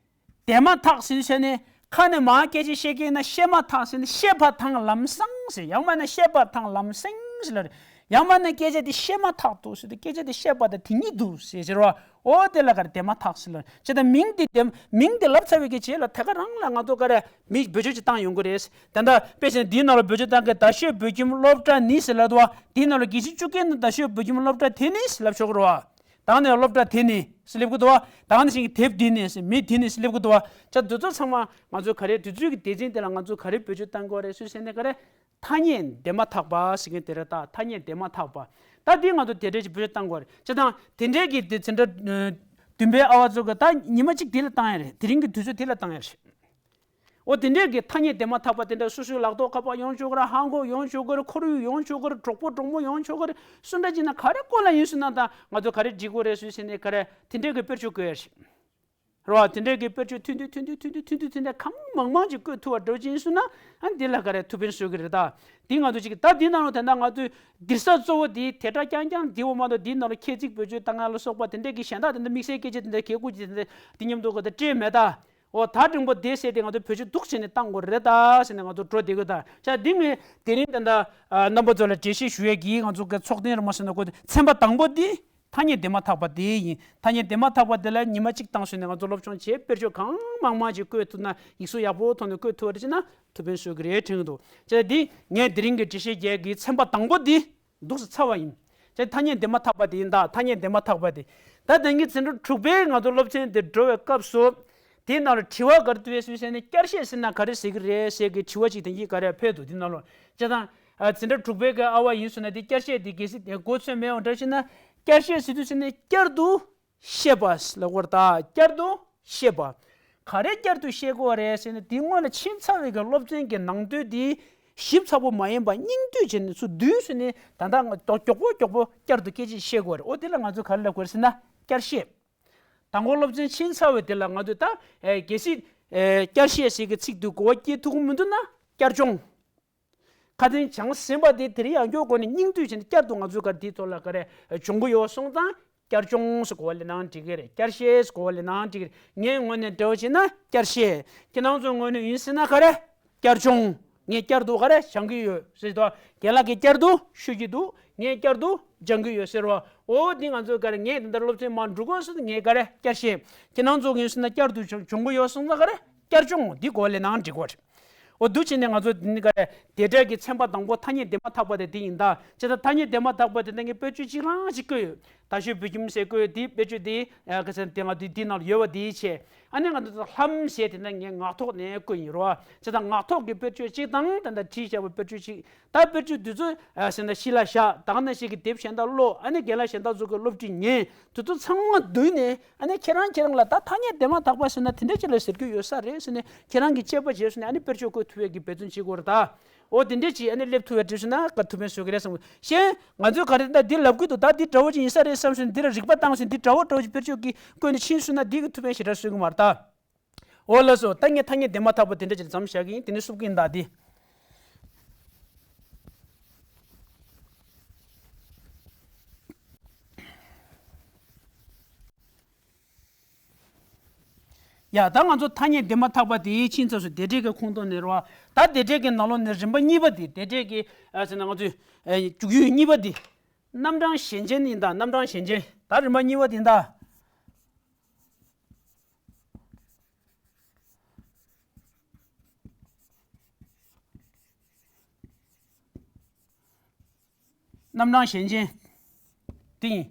འདས་མ་ཐག་ཟེར་དུས་ཟེར་ནས་ཁ་ནས་མར་སྐད་ཆ་བཤད་མཁན་ན་བཤད་མ་ཐག་ཟེར་ནས་བཤད་པ་དང་ལམ་སང་ཟེར། ཡང་མིན་ན་བཤད་པ་དང་ལམ་སེང་ཟེར་ལ་རེད། ཡང་མིན་ན་སྐད་ཆ་དེ་བཤད་མ་ཐག་འདུག་ཟེར་དུས་སྐད་ཆ་དེ་བཤད་པ་དང་དེ་གཉིས་འདུག་ཟེར་ཟེར་བ། ཨོ་དེ་ལ་ག་རེ་འདས་མ་ཐག་ཟེར་ལ། བྱས་ཙང་མིང་དེ་འདས་མིང་དེ་ལབ་ཚར་བའི་གི་རྗེས་ལ་ཐད་ཀ་རང་ལ་ང་ཚོ་ག་རེ་མིང་བེད་སྤྱོད་ཅིག་བཏང་ཡོང་གི་རེད། ད་ལྟ་དཔེ་བྱས་ན་འདིའི་ནང་ལ་བེད་སྤྱོད་བཏང་མཁན་རྡ་ཤོད་བོད་ཁྱིམ་སློབ་གྲྭ་ནི་ཟེར་ལབ་འདུག་བ། འདིའི་ནང་ལ་གལ་སྲིད་བཅུག་མཁན་ནི་རྡ་ཤོད་བོད་ཁྱིམ་སློབ་གྲྭ་དེ་ནི་ཟེར་ལབ་ཆོག་གི་རེད་བ། ད་ནི་སློབ་གྲྭ་དེ་ནི་ཟེར་སླེབས་ཀྱི་འདུག་བ། ད་ནི་ཞིག་གི་དེབ་དེ་ནི་ཟེར་མི་དེ་ནི་ཟེར་སླེབས་ཀྱི་འདུག་བ། ཆ་འདི་ཚོ་ཚང་མ་ང་ཚོ་ག་རེ་དུས་ཚོད་ཀྱི་སྡེ་ཚན་དེ་ལ་ང་ཚོ་ག་རེ་བེད་སྤྱོད་བཏང་དགོས་རེད་ཟེར་ཟེར་ནས་ག་རེ། ཐ་སྙད་འདས་མ་ཐག་པ་ཟེར་མཁན་དེ་རེད་ད། ཐ་སྙད་འདས་མ་ཐག་པ། ད་འདི་ང་ཚོ་དེ་འདྲས་ཀྱི་བེད་སྤྱོད་བཏང་དགོས་རེད། བྱས་ཙང་དེ་འདྲས་ཀྱི་དེ་ཚེ་འདྲ། བདུན་པའི་ཨ་བ་ཚོ་གི་ད་ཉི་མ་གཅིག་དེ་ལ་བཏང་ཡ་རེད། དེ་རིང་གི་དུས་ཚོད་དེ་ལ་བཏང་ཡ་རེད། འོ་དེ་འདྲས་ཀྱི་ཐ་སྙད་འདས་མ་ཐག་པ་དེ་འདྲ་སོ་སོའི་ལག་ཐོགས་ཁ་པར་ཡོང་ཆོག་གི་རེད། ཧང་གོ་ཡོང་ཆོག་གི་རེད། ཁོར་ཡུག་ཡོང་ཆོག་གི་རེད། གྲོགས་པོ་གྲོགས་མོ་ཡོང་ཆོག་གི་རེད། སུ་འདྲ་ཅིག་ན་ག་རེ་སྐོར་ལ་ཡིན་སུ་ན་ད་ང་ཚོ་ག་རེ་འབྲི་དགོས་རེད་སུ་ཟེར་ནས་ག་རེ་དེ་འདྲས་ཀྱི་དཔེར་བརྗོད་དགོས་ཡ་རེད། རེད་བ། དེ་འདྲས་ཀྱི་དཔེར་བརྗོད་ཐུང་ཐུང་ཐུང་ཐུང་ཐུང་ཐུང་ཐུང་ཐུང་དེ་འདྲ་གང་མང་མང་ཅིག་བཀོད་ཐུབ་པ་འདྲ་ཅིག་ཡིན་སུ་ན། ཨ་འདི་ལ་ག་རེ་ཐུགས་ཕན་གསོས་ཀྱི་རེད་ད། འདི་ང་ཚོ་ཅིག་ད་འདི་ནང་ལ་ད་ལྟ་ང་ཚོས་འདིར་ས་གཙོ་བོ་འདི་དེ་འདྲ་རྐྱང་རྐྱང་འདི་འོ་མ་གཏོགས་འདིའི་ནང་ལ་ཁྱད་ཚིག་བེད་སྤྱོད་བཏང་ཡ་ལ་སོགས་པ་དེ་འདྲས་ཀྱི་གཞན་དག་དེ་འདྲ་དམིགས་བསལ་སྐད་ཆ་དེ་འདྲ་གལ་དགོས་ཀྱི་དེ་འདྲ་དེ་མཉམ་དུ་ག་ད་སྤྲད་མེད་ད། འོ་ད་འབྲིང་པོ་བསྡད་ཟེར་ཏེ་ང་ཚོ་བེད་སྤྱོད་འདུག་ཟེར་ནས་བཏང་དགོས་རེད་ད་ཟེར་ནས་ང་ཚོ་འགྲོ་བསྡད་དགོས་ད། ཆ་འདི་ངས་དེ་རིང་ད་ལྟ་རྣམ་པ་ཚོ་ལ་འགྲེལ་བཤད་ཞུ་ཡས་ཀྱིས་ང་ཚོ་གི་ཚོགས་ཐེངས་རིང་མ་སོང་ན་དགོས་ཏེ་ཚན་པ་དང་པོ་འདི་ཐ་སྙད་འདས་མ་ཐག་པ་དེ་ཡིན། ཐ་སྙད་འདས་མ་ཐག་པ་དེ་ལ་ཉི་མ་གཅིག་བཏང་སོང་ནས་ང་ཚོ་སློབ་སྦྱོང་བྱས་དཔེར་བརྗོད་གང་མང་མང་ཅིག་བཀོད་ཐུབ་ན་ཡིག་གཟུགས་ཡག་པོ་ཐོག་ནས་བཀོད་ཐུབ་པ་རེད་ཅེ་ན་ཐུགས་ཕན་གསོས་ཀྱི་རེད་དྲན་གྱི་འདུག་ཅེ་འདི་ངས་དེ་རིང་གི་འགྲེལ་བཤད་རྒྱག་གི་ཚན་པ་དང་པོ་འདི། འདུག་སེ་ཚར་བ་ཡིན། ཅེས་ཐ་སྙད་འདས་མ་ཐག་པ་དེ་ཡིན་ད། ཐ་སྙད་འདས་མ་ཐག་པ་དེ། ད་ད་གིན་ཚན་ཁྲོད་དྲུག་པའི་ང་ཚོ་སློབ་ཚན་དེ་འགྲོ་བའི་སྐབས་སུ། དེའི་ནང་ལ་དྲི་བ་ག་རེ་བཏོན་ཡོད་ཟེར་ན་བསྐྱར་བཤད་ཟེར་ན་ག་རེ་ཟེར་གི་རེད་ཟེར་གི་དྲི་བ་ཅིག་དེ་གིན་ག་རེ་ཕེབས་འདུག་དེའི་ནང་ལ་ཅེས་དང་། ཚན་ཁྲོད་དྲུག་པའི་གི་ཨ་བ་ཡིན་ཟེར་ན་དེ་བསྐྱར་བཤད་དེ་གལ་སྲིད་དེ་གོ་ཚོད་མེད་འོང་འདྲ་ཞིག་ན་བསྐྱར་བཤད་ཟེར་དུས་ཟེར་ནས་བསྐྱར་དུ། བཤད་པ་ལབ་དགོས་རེད་ད། བསྐྱར་དུ་བཤད་པ། ག་རེ་བསྐྱར་དུ་བཤད་དགོས་རེད་ཟེར་ན་དེ་སྔོན་ལ་ཕྱིན་ཚར་བའི་གི་སློབ་ཚན་གྱི་ནང་དོན་དེ་ཞིབ་ཚགས་པོ་མ་ཡིན་པ་སྙིང་བསྡུས་བྱས་ནས་ཚུར་བསྡུས་ཟེར་ནས་ད་ལྟ་མགྱོགས་པོ་མགྱོགས་པོ་བསྐྱར་དུ་སྐད་ཆ་བཤད་དགོས་རེད། འོ་དེ་ལ་ང་ཚོས་ག་རེ་ལབ་དགོས་རེད་ཟེར་ན་བསྐྱར་བཤད། དང་པོ་སློབ་ཚན་ཕྱིན་ཚར་བའི་དེ་ལ་ང་ཚོས་ད་གལ་སྲིད་བསྐྱར་བཤད་ཟེར་གི་ཚིག་དེ་གོ་བ་སྐྱེ་ཐུབ་ཀྱི་མི་འདུག་ན་བསྐྱར་སྦྱོང་། ཁ་སང་སྦྱངས་ཟིན་པ་དེ་དེ་རིང་ཡང་བསྐྱར་སྒོ་ནས་སྙིང་བསྡུས་བྱས་ནས་བསྐྱར་དུ་ང་ཚོས་ག་རེ་དེའི་ཐོག་ལ་ག་རེ་སྦྱོང་གི་ཡོད་སོང་ཙང་བསྐྱར་སྦྱོང་ཟེར་གོ་བ་ལེན་ན་འགྲིག་གི་རེད། བསྐྱར་བཤད་ཟེར་གོ་བ་ལེན་ན་འགྲིག་གི་རེད། ངའི་ངོས་ནས་འདྲ་བོ་བྱས་ན་བསྐྱར་བཤད། ཁྱེད་རང་ཚོའི་ངོས་ནས་ཡིན་ཟེར་ན་ག་རེ་བསྐྱར་སྦྱོང་། ངས་བསྐྱར་དུ་ག་རེ་སྦྱང་གི་ཡོད་ཟེར་དུས་རྒན་ལགས་ཀྱིས་བསྐྱར་དུ་ཤོད་ཀྱི་འདུག་ངས་བསྐྱར་དུ་སྦྱང་གི་ཡོད་ཟེར་བ། འོ་འདི་ང་ཚོས་ག་རེ་ངས་འདི་འདྲ་སློབ་ཚན་མར་འགྲོ་དགོས་ཟེར་ངས་ག་རེ་བསྐྱར་བཤད། ཁྱེད་རང་ཚོ་ཡིན་ཟེར་ན་བསྐྱར་དུ་སྦྱོང་སྦྱོང་གི་ཡོད་སོང་ཙང་ག་རེ་བསྐྱར་སྦྱོང་འདི་གོ་བ་ལེན་ན་འགྲིག་གི་རེད། འོ་འདུག་བྱས་ནས་ང་ཚོ་འདི་ནི་ག་རེ་དེ་འདྲ་གི་ཚན་པ་དང་པོ་ཐ་སྙད་འདས་མ་ཐག་པ་དེ་འདི་ཡིན་ད། བྱས་ཙང་ཐ་སྙད་འདས་མ་ཐག་པ་དེ་ད་ངས་དཔེར་བརྗོད་གཅིག་རང་ཞིག་བཀོད་ཡོད། ད་ཤོད་བོད་ཁྱིམ་ཟེར་བཀོད་དེ་དཔེར་བརྗོད་དེ་ཨ་ག་ཚད་དེ་ང་དུས་དེ་ནང་ལ་ཡོད་པ་དེའི་ཆེད། ཨ་ནི་ང་དུས་ལྷམ་ཟེར་དེ་ན་ངས་ངག་ཐོག་ནས་བཀོད་ཡིན་རོ། བྱས་ཙང་ངག་ཐོག་གི་དཔེར་བརྗོད་གཅིག་དང་ད་ལྟ་བྲིས་བཞག་པའི་དཔེར་བརྗོད་གཅིག་ད་དཔེར་བརྗོད་དེ་ཚོ་ཨ་ཟེར་ན་གཞི་ལ་བཞག་ད་ག་ནང་བཞིན་གྱི་དེབ་གཞན་དག་ཀློག་ཨ་ནི་རྒན་ལགས་གཞན་དག་ཚོ་གི་སློབ་ཁྲིད་ཉན་དེ་ཚོ་ཚང་མ་བསྡུས་ནས་ཨ་ནི་ཁྱེད་རང་ཁྱེད་རང་ལ་ད་ཐ་སྙད་དེ་མ་ཐག་པ་ཟེར་ན་དེ་འདྲ་ཅིག་ལ་ཟེར་རྒྱུ་ཡོད་ས་རེད་ཟེར་ནས་ཁྱེད་རང་གིས་དཔྱད་པ་བྱས་སོང་ནས་ཨ་ནི་དཔེར་བརྗོད་བཀོད་ཐུབ་ཡས་ཀྱི་འབད་བརྩོན་བྱེད་དགོས་རེད་ད། འོ་དེ་འདྲས་ཅིག་ཨ་ནི་སླེབས་ཐུབ་པའི་གྲུབ་ཆ་ན་དཀའ་ཐུབ་མེད་བཟོ་གི་རེད་བསམ་གི། གཞན་ང་ཚོའི་ག་རེ་ད་འདི་ལབ་ཀྱི་འདུག་ད་འདི་འདྲ་བོ་ཅིག་ཡིན་ས་རེད་བསམ་སོང་འདི་ལ་རིག་པ་བཏང་སོང་འདི་འདྲ་བོ་འདྲ་བོ་ཅིག་དཔེར་བརྗོད་ཀྱི་སྐོར་ནས་ཕྱིན་སོང་ན་འདི་གི་ཐུབ་པའི་ཞེ་དྲག་གསོན་གི་མ་རེད་ད། འོ་ལགས་སོ་ད་ངས་ཐ་སྙད་འདི་མ་ཐག་པ་དེ་འདྲ་ཅིག་མཚམས་བཞག་གི་ཡིན། དེ་ནས་བསུབ་ཀྱི་ཡིན་ད་འདི། ཡ་ད་ང་ཚོ་ཐ་སྙད་དེ་མ་ཐག་པ་དེ་ཕྱིན་ཚར་སོང་། དེ་འདྲའི་གི་ཁོངས་གཏོགས་ནས་རེད་བ། ད་དེ་འདྲའི་གི་ནང་ལོགས་ནས་རིམ་པ་གཉིས་པ་དེ་དེ་འདྲའི་གི་ཨ་ཟེར་ན་ང་ཚོའི་ཨ་འཇུག་ཡུལ་གཉིས་པ་དེ་རྣམ་གྲངས་གཞན་ཅན་ཡིན་ད། རྣམ་གྲངས་གཞན་ཅན་ད་རིམ་པ་གཉིས་པ་དེ་ཡིན་ད། རྣམ་གྲངས་གཞན་ཅན། དེ་ཡིན།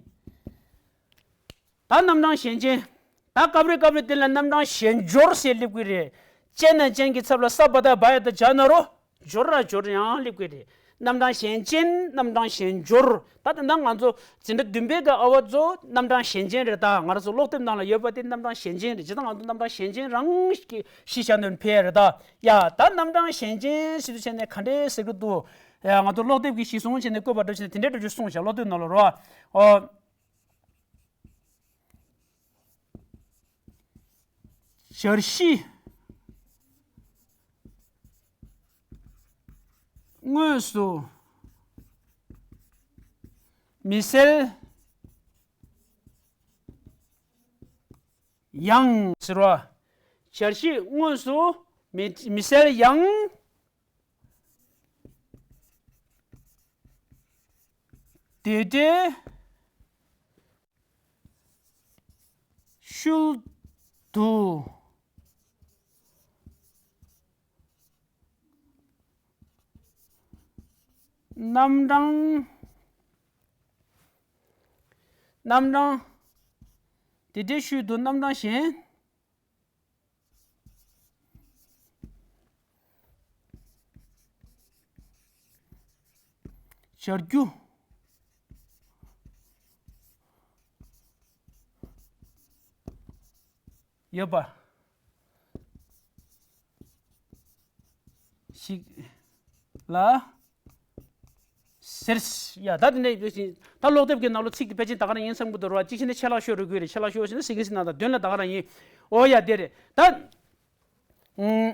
ད་རྣམ་གྲངས་གཞན་ཅན། ད་སྐབས་རེ་སྐབས་རེ་དེ་ལ་རྣམ་གྲངས་གཞན་སྦྱོར་ཟེར་སླེབས་ཀྱི་རེད། ཅན་ན་ཅན་གྱི་ཚབ་ལ་ས་བ་ད་བ་ཡ་ད་བྱ་ན་རོ། སྦྱོར་ར་སྦྱོར་ཡང་སླེབས་ཀྱི་རེད། རྣམ་གྲངས་གཞན་ཅན་རྣམ་གྲངས་གཞན་སྦྱོར། ད་ད་ལྟ་ང་ཚོ་འཛིན་གྲྭ་བདུན་པའི་གི་ཨ་བ་ཚོ་རྣམ་གྲངས་གཞན་ཅན་རེད་ད། ང་རང་ཚོ་ཀློག་དེབ་ནང་ལ་ཡོད་པ་དེ་རྣམ་གྲངས་གཞན་ཅན་རེད། ཇི་ལྟར་ང་ཚོ་རྣམ་གྲངས་གཞན་ཅན་རང་གི་གཞི་བཞག་ནས་ཕེབས་ཡ་རེད་ད། ཡ་ད་རྣམ་གྲངས་གཞན་ཅན་ཟེར་དུས་བྱས་ནས་ག་འདྲས་ཟེར་གི་འདུག་ཡ་ང་ཚོ་ཀློག་དེབ་ཀྱི་གཞི་བཟུང་བྱས་ནས་བཀོད་པ་འདྲ་བྱས་ནས་དེ་འདྲས་འདྲ་ཅིག་གསུངས་བཞག་ཀློག་དེབ་ནང་ལ་རོ། ཨོ། བྱ་བྱིས་དངོས་སུ་མི་གསལ་ཡང་ཟེར་བ། བྱ་བྱིས་དངོས་སུ་མི་མི་གསལ་ཡང་། དེ་འདྲའི་ཤུལ་དུ་རྣམ་གྲངས་རྣམ་གྲངས་དེ་འདྲའི་ཤུལ་དུ་རྣམ་གྲངས་གཞན། སྦྱར་རྒྱུ་ཡོད་པ་ཞིག་ལ་ཟེར། ཡ་ད་དེ་འདྲ་ཡོད་ཞིང་ད་ཀློག་དེབ་ཀྱི་ནང་ལོ་ཚིག་དེ་ཕལ་ཆེར་ད་ག་རང་ཡིན་བསམ་གྱི་འདུག་ར། གཅིག་བྱས་ན་ཆད་ལྷག་ཤོར་རུ་དགོས་རེད། ཆད་ལྷག་ཤོར་ཟེར་ན་སིང་གེ་སིང་ནང་དང་དོན་ལ་ད་ག་རང་ཡིན། ཨོ་ཡ་དེ་རེད་ད། ཨུམ།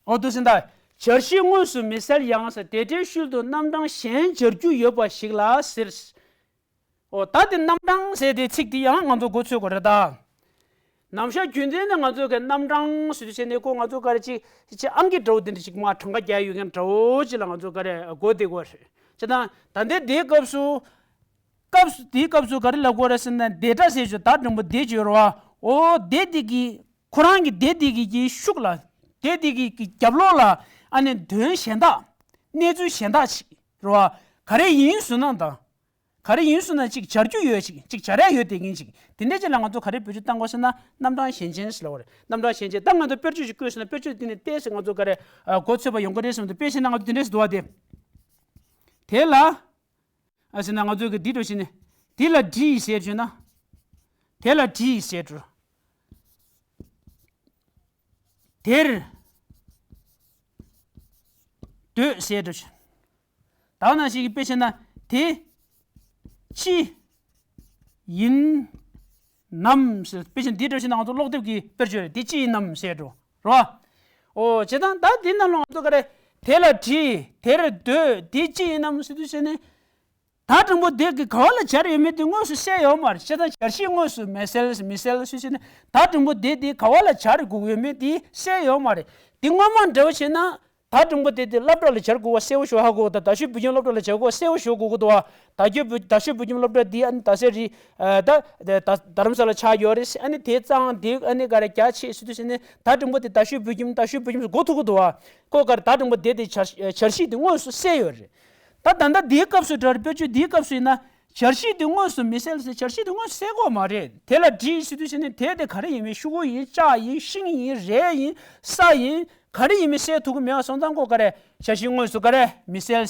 ཨོ་དུ་སིན་ད། བྱ་བྱིས་དངོས་སུ་མི་གསལ་ཡང་ཟེར་དེ་འདྲའི་ཤུལ་དུ་རྣམ་གྲངས་གཞན་སྦྱར་རྒྱུ་ཡོད་པ་ཞིག་ལ་ཟེར། ཨོ་ད་དེ་རྣམ་གྲངས་ཟེར་དེ་ཚིག་དེ་ཡང་ང་ཚོ་མགོ་ཚོད་དགོས་རེད་ད། ནམ་ཞག་རྒྱུན་ལྡན་ནས་ང་ཚོ་གི་རྣམ་གྲངས་ཟེར་དུས་ཆེ་ནས་ཁོ་ང་ཚོ་ག་རེ་ཅིག་ཅིག་ཨང་ཀི་འདྲ་བོ་དེ་འདྲ་ཅིག་མ་གྲངས་ཀ་རྒྱག་ཡོད་མཁན་འདྲ་བོ་ཅིག་ལ་ང་ཚོ་ག་རེ་གོ་བདེ་དགོས་རེད། ཅེ་ད་ད་ལྟའི་དེའི་སྐབས་སུ། སྐབས་སུ་དེའི་སྐབས་སུ་ག་རེ་ལབ་དགོས་རེད་ཟེར་ན་དེ་འདྲ་ཟེར་ཞོ་ད་འགྲེང་བུ་དེ་བརྗོད་རོ། ཨོ་དེ་དེ་གི་ཁོ་རང་གི་དེ་དེ་གི་གི་ཤུགས་ལ་དེ་དེ་གི་གི་རྒྱབ་ལོགས་ལ་ཨ་ནི་དོན་གཞན་དག་གནས་ཚུལ་གཞན་དག་ཅིག་རོ། ག་རེ་ཡིན་ཟེར་ན་དང་། ག་རེ་ཡིན་ཟེར་ན་ཅིག་སྦྱར་རྒྱུ་ཡོད་ཅིག་ཅིག་སྦྱར་ཡ་ཡོད་དེ་ཡིན་ཅིག་དེ་འདྲ་ཅིག་ལ་ང་ཚོ་ག་རེ་བེད་སྤྱོད་བཏང་དགོས་ཟེར་ན་རྣམ་གྲངས་གཞན་ཅན་ཟེར་ལ་བ་རེད། རྣམ་གྲངས་གཞན་ཅན་ད་ང་ཚོ་དཔེར་བརྗོད་ཅིག་བཀོད་ཟེར་ན་དཔེར་བརྗོད་དེ་ནི་ཏེ་ཟེར་ང་ཚོ་ག་རེ་གོ་ཚོད་པ་ཡོང་གི་རེད་ཟེར་ན་དཔེ་བྱས་ན་ང་ཚོ་དེ་འདྲ་ཟེར་འདུག་བ་དེ། དེ་ལ། ཨ་ཟེར་ན་ང་ཚོས་གི་འདི་འགྲོ་བྱས་ནས་དེ་ལ་བྲིས་ཟེར་བྱས་ན། དེ་ལ་བྲིས་ཟེར་འགྲོ། དེར་སྡོད་ཟེར་འགྲོ་བྱས། ད་ནང་བཞིན་གྱི་དཔེ་བྱས་ན་དེ་ཅི་ཡིན་ནམ་ཟེར། དཔེ་བྱས་ན་འདི་འགྲོ་བྱས་ན་ང་ཚོ་ཀློག་དེབ་ཀྱི་དཔེར་བརྗོད་རེད། དེ་ཅི་ཡིན་ནམ་ཟེར་འགྲོ་རོ། ཨོ་བྱས་ཙང་ད་འདི་ནང་ལ་ང་ཚོ་ག་རེ་དེ་ལ་བྲིས་དེར་སྡོད་དེ་ཅི་ཡིན་ནམ་ཟེར་དུས་བྱས་ནས། ད་འགྲེང་བུ་དེ་གི་ག་བ་ལ་སྦྱར་ཡོད་མེད་དེ་དངོས་སུ་གསལ་ཡོད་མ་རེད། བྱས་ཙང་སྦྱར་གཞི་དངོས་སུ་མེད་གསལ་མི་གསལ་ཞུ་བྱས་ནས་ད་འགྲེང་བུ་དེ་དེ་ག་བ་ལ་སྦྱར་དགོས་ཡོད་མེད་དེ་གསལ་ཡོད་མ་རེད། དེ་སྔོན་མ་འདྲ་བོ་བྱས་ན་ ད་འགྲེང་བུ་དེ་དེ་སློབ་གྲྭ་ལ་སྦྱར་དགོས་པ་གསལ་པོ་ཞིག་ཧ་གོ་གི་འདུག་ད་ཤོད་བུ་ཆུང་སློབ་གྲྭ་ལ་སྦྱར་དགོས་པ་གསལ་པོ་ཞིག་གོ་གི་འདུག་བ། ད་ཤོད་བུ་ད་ཤོད་བུ་ཆུང་སློབ་གྲྭ་འདི་ཨ་ནི་ད་སེ་རི་ད་ད་རྡ་རམ་ས་ལ་ཆགས་ཡོད་རེད། ཨ་ནི་དེ་གཙང་དེ་ཨ་ནི་ག་རེ་རྒྱ་ཆེ་ཟེར་དུས་ཟེར་ནས་ད་འགྲེང་བུ་དེ་ད་ཤོད་བུ་ཆུང་ད་ཤོད་བུ་ཆུང་གོ་ཐུབ་གི་འདུག་བ། ཁོ་ག་རེ་ད་འགྲེང་བུ་དེ་དེ་བྱ་བྱ་བྱེད་དེ་དངོས་སུ་གསལ་ཡོད་རེད། ད་ད་ལྟ་འདིའི་སྐབས་སུ་འདྲ་རེད། དཔེར་བརྗོད་འདིའི་སྐབས་སུ་ཡིན་ན་བྱ་བྱེད་དེ་དངོས་སུ་མི་གསལ་ཟེར། བྱ་བྱེད་དེ་དངོས་སུ་གསལ་གོ་མ་རེད། དེ་ལ་འདྲིས་ཟེར་དུས་ཟེར་ནས་དེ་དེ་ག་རེ་ཡིན་མིན། ཤུ་གུ་ཡིན། ལྕགས་ཡིན། ཤིང་ཡིན། རས་ཡིན། ས་ཡིན། ག་རེ་ཡིན་མིན་གསལ་ཐུབ་ཀྱི་མེད་པ་སོང་ཙང་ཁོ་ག་རེ་བྱ་བྱེད་དངོས་སུ་ག་རེ་མི་གསལ།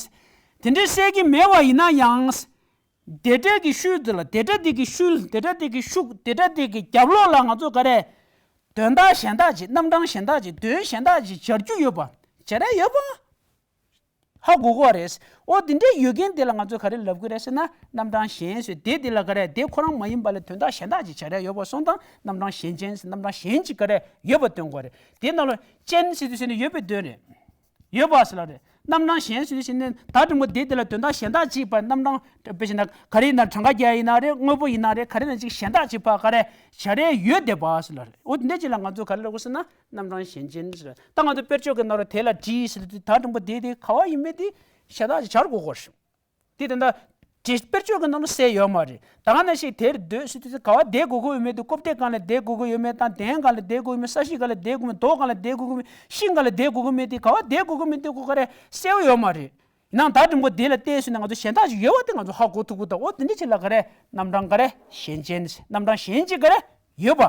དེ་འདྲའི་གསལ་གྱི་མེད་པ་ཡིན་ན་ཡང་། དེ་འདྲ་གི་ཤུལ་དེ་ལ་དེ་འདྲ་དེ་གི་ཤུལ་དེ་འདྲ་དེ་གི་ཤུགས་དེ་འདྲ་དེ་གི་རྒྱབ་ལོགས་ལ་ང་ཚོ་ག་རེ་དོན་དག་གཞན་དག་ཅིག་རྣམ་གྲངས་གཞན་དག་ཅིག་དོན་གཞན་དག་ཅིག་སྦྱར་རྒྱུ་ཡོད་པ། སྦྱར་ཡ་ཡོད་པ། ཧ་གོ་གོ་རེད། ཨོ་དེ་འདྲའི་ཡོད་མཁན་དེ་ལ་ང་ཚོས་ག་རེ་ལབ་ཀྱི་རེད་ཟེར་ན། རྣམ་གྲངས་གཞན་ཟེར་དེ་དེ་ལ་ག་རེ་དེ་ཁོ་རང་མ་ཡིན་པ་ལས་དོན་དག་གཞན་དག་ཅིག་སྦྱར་ཡ་ཡོད་པ་སོང་ཙང་རྣམ་གྲངས་གཞན་ཅན་ཟེར། རྣམ་གྲངས་གཞན་ཅིག་ག་རེ་ཡོད་པ་སྟོན་དགོས་རེད། དེའི་ནང་ལ་ཅན་ཟེར་དུས་ཟེར་ནས་ཡོད་པའི་དོན་རེད། ཡོད་པ་ཟེར་ལ་རེད། རྣམ་གྲངས་གཞན་ཟེར་དུས་ཟེར་ནས་ད་དུང་མོ་དེ་དེ་ལ་དོན་དག་གཞན་དག་ཅིག་པ། རྣམ་གྲངས་དཔེ་བྱས་ན་ག་རེ་ཡིན་ན། གྲངས་ཀ་བརྒྱ་ཡིན་ན་རེད། དངོས་པོ་ཡིན་ན་རེད། ག་རེ་ན་ཅིག་གཞན་དག་ཅིག་པ་ག་རེ་སྦྱར་ཡ་ཡོད་བསྡད་པ་ཟེར་ལ་རེད། ཨོ་དེ་འདྲ་ཅིག་ལ་ང་ཚོས་ག་རེ་ལབ་དགོས་ཟེར་ན། རྣམ་གྲངས་གཞན་ཅན་ཟེར། ད་ང་ཚོ་དཔེར་བརྗོད་ཀྱི་ནང་ལ་དེ་ལ་འདྲིས་ཟེར་དུས་ད་དུང་པོ་དེ་དེ་ག་བ་ཡིན་མིན་དེ་གཞན་དག་ཅིག་སྦྱར་དགོས་ཀྱི་རེད། དེ་ད་ལྟ་དེ་དཔེར་བརྗོད་ཀྱི་ནང་ལ་གསལ་ཡོད་མ་རེད། ད་ག་ནང་བཞིན་དེར་སྡོད་ཟེར་དུས་ག་བ་བསྡད་དགོས་ཀྱི་ཡོད་མེད་དེ། རྐུབ་སྟེགས་སྒང་ལ་བསྡད་དགོས་ཀྱི་ཡོད་མེད་དང་། གདན་སྒང་ལ་བསྡད་དགོས་ཀྱི་ཡོད་མེད། ས་གཞི་སྒང་ལ་བསྡད་དགོས་ཀྱི་ཡོད་མེད། རྡོ་སྒང་ལ་བསྡད་དགོས་ཀྱི་ཡོད་མེད། ཤིང་སྒང་ལ་བསྡད་དགོས་ཀྱི་ཡོད་མེད་དེ། ག་བ་བསྡད་དགོས་ཀྱི་མེད་དེ་ཁོ་ག་རེ་གསལ་ཡོད་མ་རེད། ཡིན་ནའང་ད་དུང་པོ་དེ་ལ་བལྟས་ཟེར་ན་ང་ཚོ་གཞན་དག་ཅིག་ཡོད་པ་དེ་ང་ཚོ་ཧ་གོ་ཐུབ་ཀྱི་འདུག་ཨོ་དེ་འདྲ་ཅིག་ལ་ག་རེ་རྣམ་གྲངས་ག་རེ་གཞན་ཅན། རྣམ་གྲངས་གཞན་ཅིག་ག་རེ་ཡོད་པ།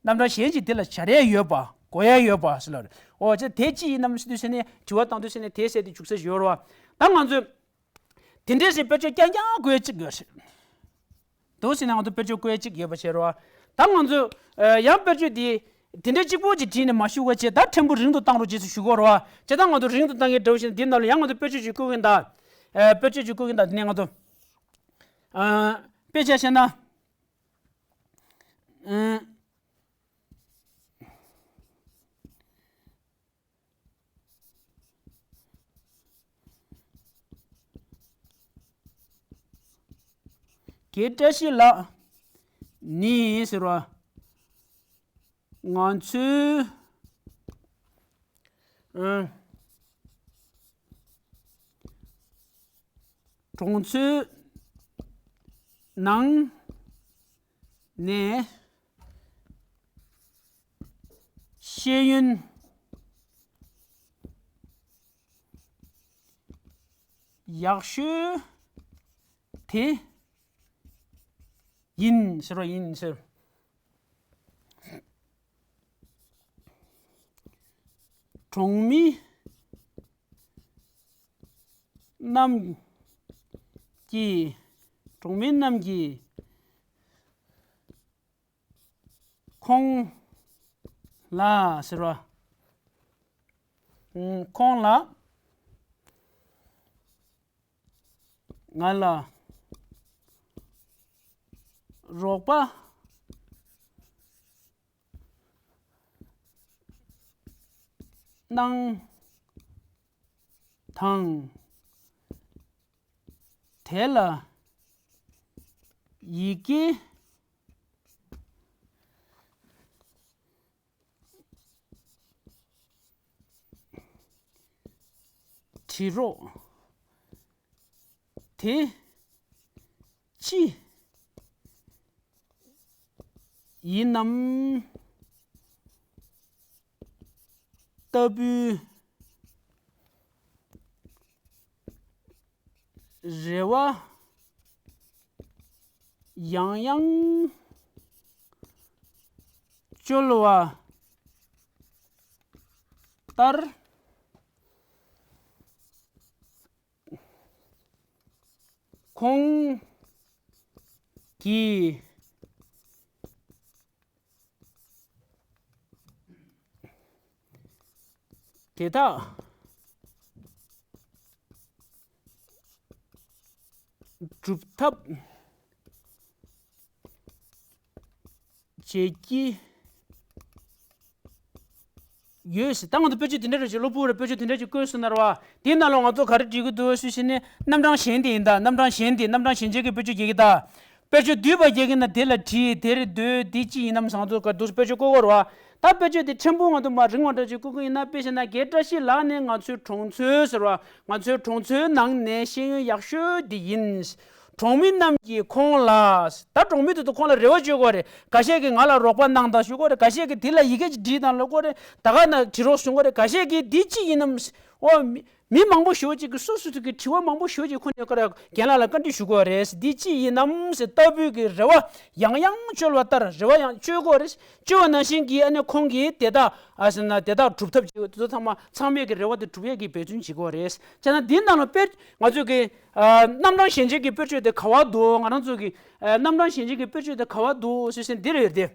རྣམ་གྲངས་གཞན་ཅིག་དེ་ལ་སྦྱར་ཡ་ཡོད་པ། གོ་ཡ་ཡོད་པ་ཟེར་ལ་རེད། ཨོ་ཅེ་དེ་ཅི་ཡིན་ནམ་ཟེར་དུས་ཟེར་ནས་དྲི་བ་བཏང་དུས་ཟེར་ནས་དེ་ཟེར་དེ་འཇུག་ས་ཡོད་རེད་བ། ད་ང་ཚོས་དེ་འདྲས་ཞིག་དཔེར་བརྗོད་རྐྱང་རྐྱང་བཀོད་ཅིག་ཡོད་ཟེར། འདུག་ཟེར་ན་ང་ཚོ་དཔེར་བརྗོད་བཀོད་ཅིག་ཡོད་པ་བྱས་རོ། ད་ང་ཚོས་ཡང་དཔེར་བརྗོད་འདི་དེ་འདྲའི་གཅིག་པོ་ཅིག་བྲིས་ནས་མ་ཞུ་བ་བྱས། ད་ཕྲན་བུ་རིང་དུ་བཏང་རོགས་བྱེད་ཟེར་ཞུ་གོ་རོ། བྱས་ཙང་ང་ཚོ་རིང་དུ་བཏང་གི་འདྲ་བོ་ཞིག་འདི་ནང་ལ་ཡང་ང་ཚོ་དཔེར་བརྗོད་ཅིག་བཀོད་གིན་གདའ། དཔེར་བརྗོད་ཅིག་བཀོད་གིན་གདའ། དེ་ནས་ང་ཚོ་དཔེ་ཆ་བཤད་ན། རྒན་བཀྲ་ཤིས་ལགས་ནི་ཟེར་བ། ང་ཚོའི་ཨ་གྲོང་ཚོའི་ནང་ནས་ཤེས་ཡོན་ཡག་ཤོས་དེ་ཡིན་ཟེར་བ་ཡིན་ཟེར། གྲོང་མི་རྣམས་ཀྱིས་གྲོང་མི་རྣམས་ཀྱིས་ཁོང་ལ་ཟེར་བ། ཁོང་ལ་ང་ལ་རོགས་པ་གནང་དང་། དེ་ལ་ཡི་གེ་བྲིས་རོགས། དེ་ཅི་ཡིན་ནམ་ལྟ་བུའི་རེ་བ་ཡང་ཡང་བཅོལ་བ་ལྟར། ཁོང་གིས་དེ་དག་སྒྲུབ་ཐབས་བྱེད་ཀྱི། ཡོད་ཟེར། ད་ང་ཚོ་དཔེ་ཆ་དེ་འདྲ་རེ་ཞིག་གློ་བུར་རེ་དཔེ་ཆ་དེ་འདྲ་ཞིག་བཀོད་སོང་ན་རེད་བ། དེའི་ནང་ལ་ང་ཚོ་ག་རེ་འབྲི་གི་འདུག་ཞུས་ཟེར་ན། རྣམ་གྲངས་གཞན་དེ་ཡིན་ད། རྣམ་གྲངས་གཞན་དེ། རྣམ་གྲངས་གཞན་ཅན་གྱི་དཔེ་ཆ་རྒྱག་གི་ད། དཔེ་ཆ་བསྡུས་པ་རྒྱག་གི་ན་དེ་ལ་བྲིས། དེར་སྡོད། དེ་ཅི་ཡིན་ནམ་ཟེར་ང་ཚོ་ག་འདུག་དཔེ་ཆ་བཀོད་དགོས་རེད་བ། ད་དཔེར་བརྗོད་དེ་ཕྲན་བུ་ང་ཚོ་མར་རིང་བ་འདྲ་ཅིག་བཀོད་ཀྱི་ཡིན་ན། དཔེ་བཞག་ན། རྒན་བཀྲ་ཤིས་ལགས་ནི་ང་ཚོའི་གྲོང་ཚོའི་ཟེར་བ། ང་ཚོའི་གྲོང་ཚོའི་ནང་ནས་ཤེས་ཡོན་ཡག་ཤོས་དེ་ཡིན། གྲོང་མི་རྣམས་ཀྱིས་ཁོང་ལ། ད་གྲོང་མི་དེ་ཚོ་ཁོང་ལ་རེ་བ་བཅོལ་དགོས་རེད། འགའ་ཤས་ཀྱིས་ང་ལ་རོགས་པ་གནང་དང་ཞུ་དགོས་རེད། འགའ་ཤས་ཀྱིས་དེ་ལ་ཡི་གེ་ཅིག་བྲིས་དང་ལབ་དགོས་རེད། ད་ག་ན་བྲིས་རོགས་གསུང་དགོས་རེད། འགའ་ཤས་ཀྱིས་འདི་ཅི་ཡིན་ནམ། ཨོ། མི་མི་མང་པོ་ཞེ་པོ་ཅིག་གིས་སོ་སོ་སོ་གི་དྲི་བ་མང་པོ་ཞེ་པོ་ཅིག་ཁོ་ནས་ཀ་ར་རྒན་ལགས་ལ་བཀའ་འདྲི་ཞུ་དགོས་རེད། འདི་ཅི་ཡིན་ནམ་ཟེར་ལྟ་བུའི་གི་རེ་བ་ཡང་ཡང་བཅོལ་བ་ལྟར་རེ་བ་ཡང་བཅོལ་དགོས་རེད། བཅོལ་བ་ནང་བཞིན་གྱི་ཨ་ནི་ཁོང་གིས་དེ་དག་ཨ་ཟེར་ན་དེ་དག་སྒྲུབ་ཐབས་བྱེད་དུས་ཚང་མ་ཚང་མས་ཀྱི་རེ་བ་དེ་སྒྲུབ་ཡས་ཀྱི་འབད་བརྩོན་བྱེད་དགོས་རེད། བྱས་ན་འདིའི་ནང་ལ་དཔེར་ང་ཚོས་ཀྱི་ཨ་རྣམ་གྲངས་གཞན་ཅན་གྱི་དཔེར་བརྗོད་དེ་ག་བ་འདུག་ང་རང་ཚོ་གི་ཨ་རྣམ་གྲངས་གཞན་ཅན་གྱི་དཔེར་བརྗོད་དེ་ག་བ་འདུག་ཟེར་ཟེར་འདི་རེད་དེ།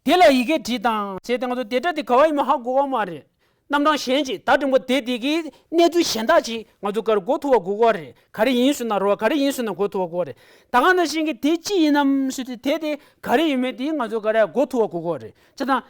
དེ་ལ་ཡི་གེ་བྲིས་དང་ཞེས་ཏེ། ང་ཚོ་དེ་སྒྲ་དེ་ག་བ་ཡིན་མིན་ཧ་གོ་གི་མ་རེད། རྣམ་གྲངས་གཞན་ཅིག་ད་འགྲེང་བུ་དེ་དེ་གི་གནས་ཚུལ་གཞན་དག་ཅིག་ང་ཚོ་ག་རེ་གོ་ཐུབ་པ་གོ་གི་རེད། ག་རེ་ཡིན་ཟེར་ན་རོ། ག་རེ་ཡིན་ཟེར་ན་གོ་ཐུབ་པ་གོ་རེད། ད་ག་ནང་བཞིན་གྱི་དེ་ཅི་ཡིན་ནམ་ཟེར་དུས་དེ་དེ་ག་རེ་ཡིན་མིན་དེ་ང་ཚོ་ག་རེ་གོ་ཐུབ་པ་གོ་གི་རེད། བྱས་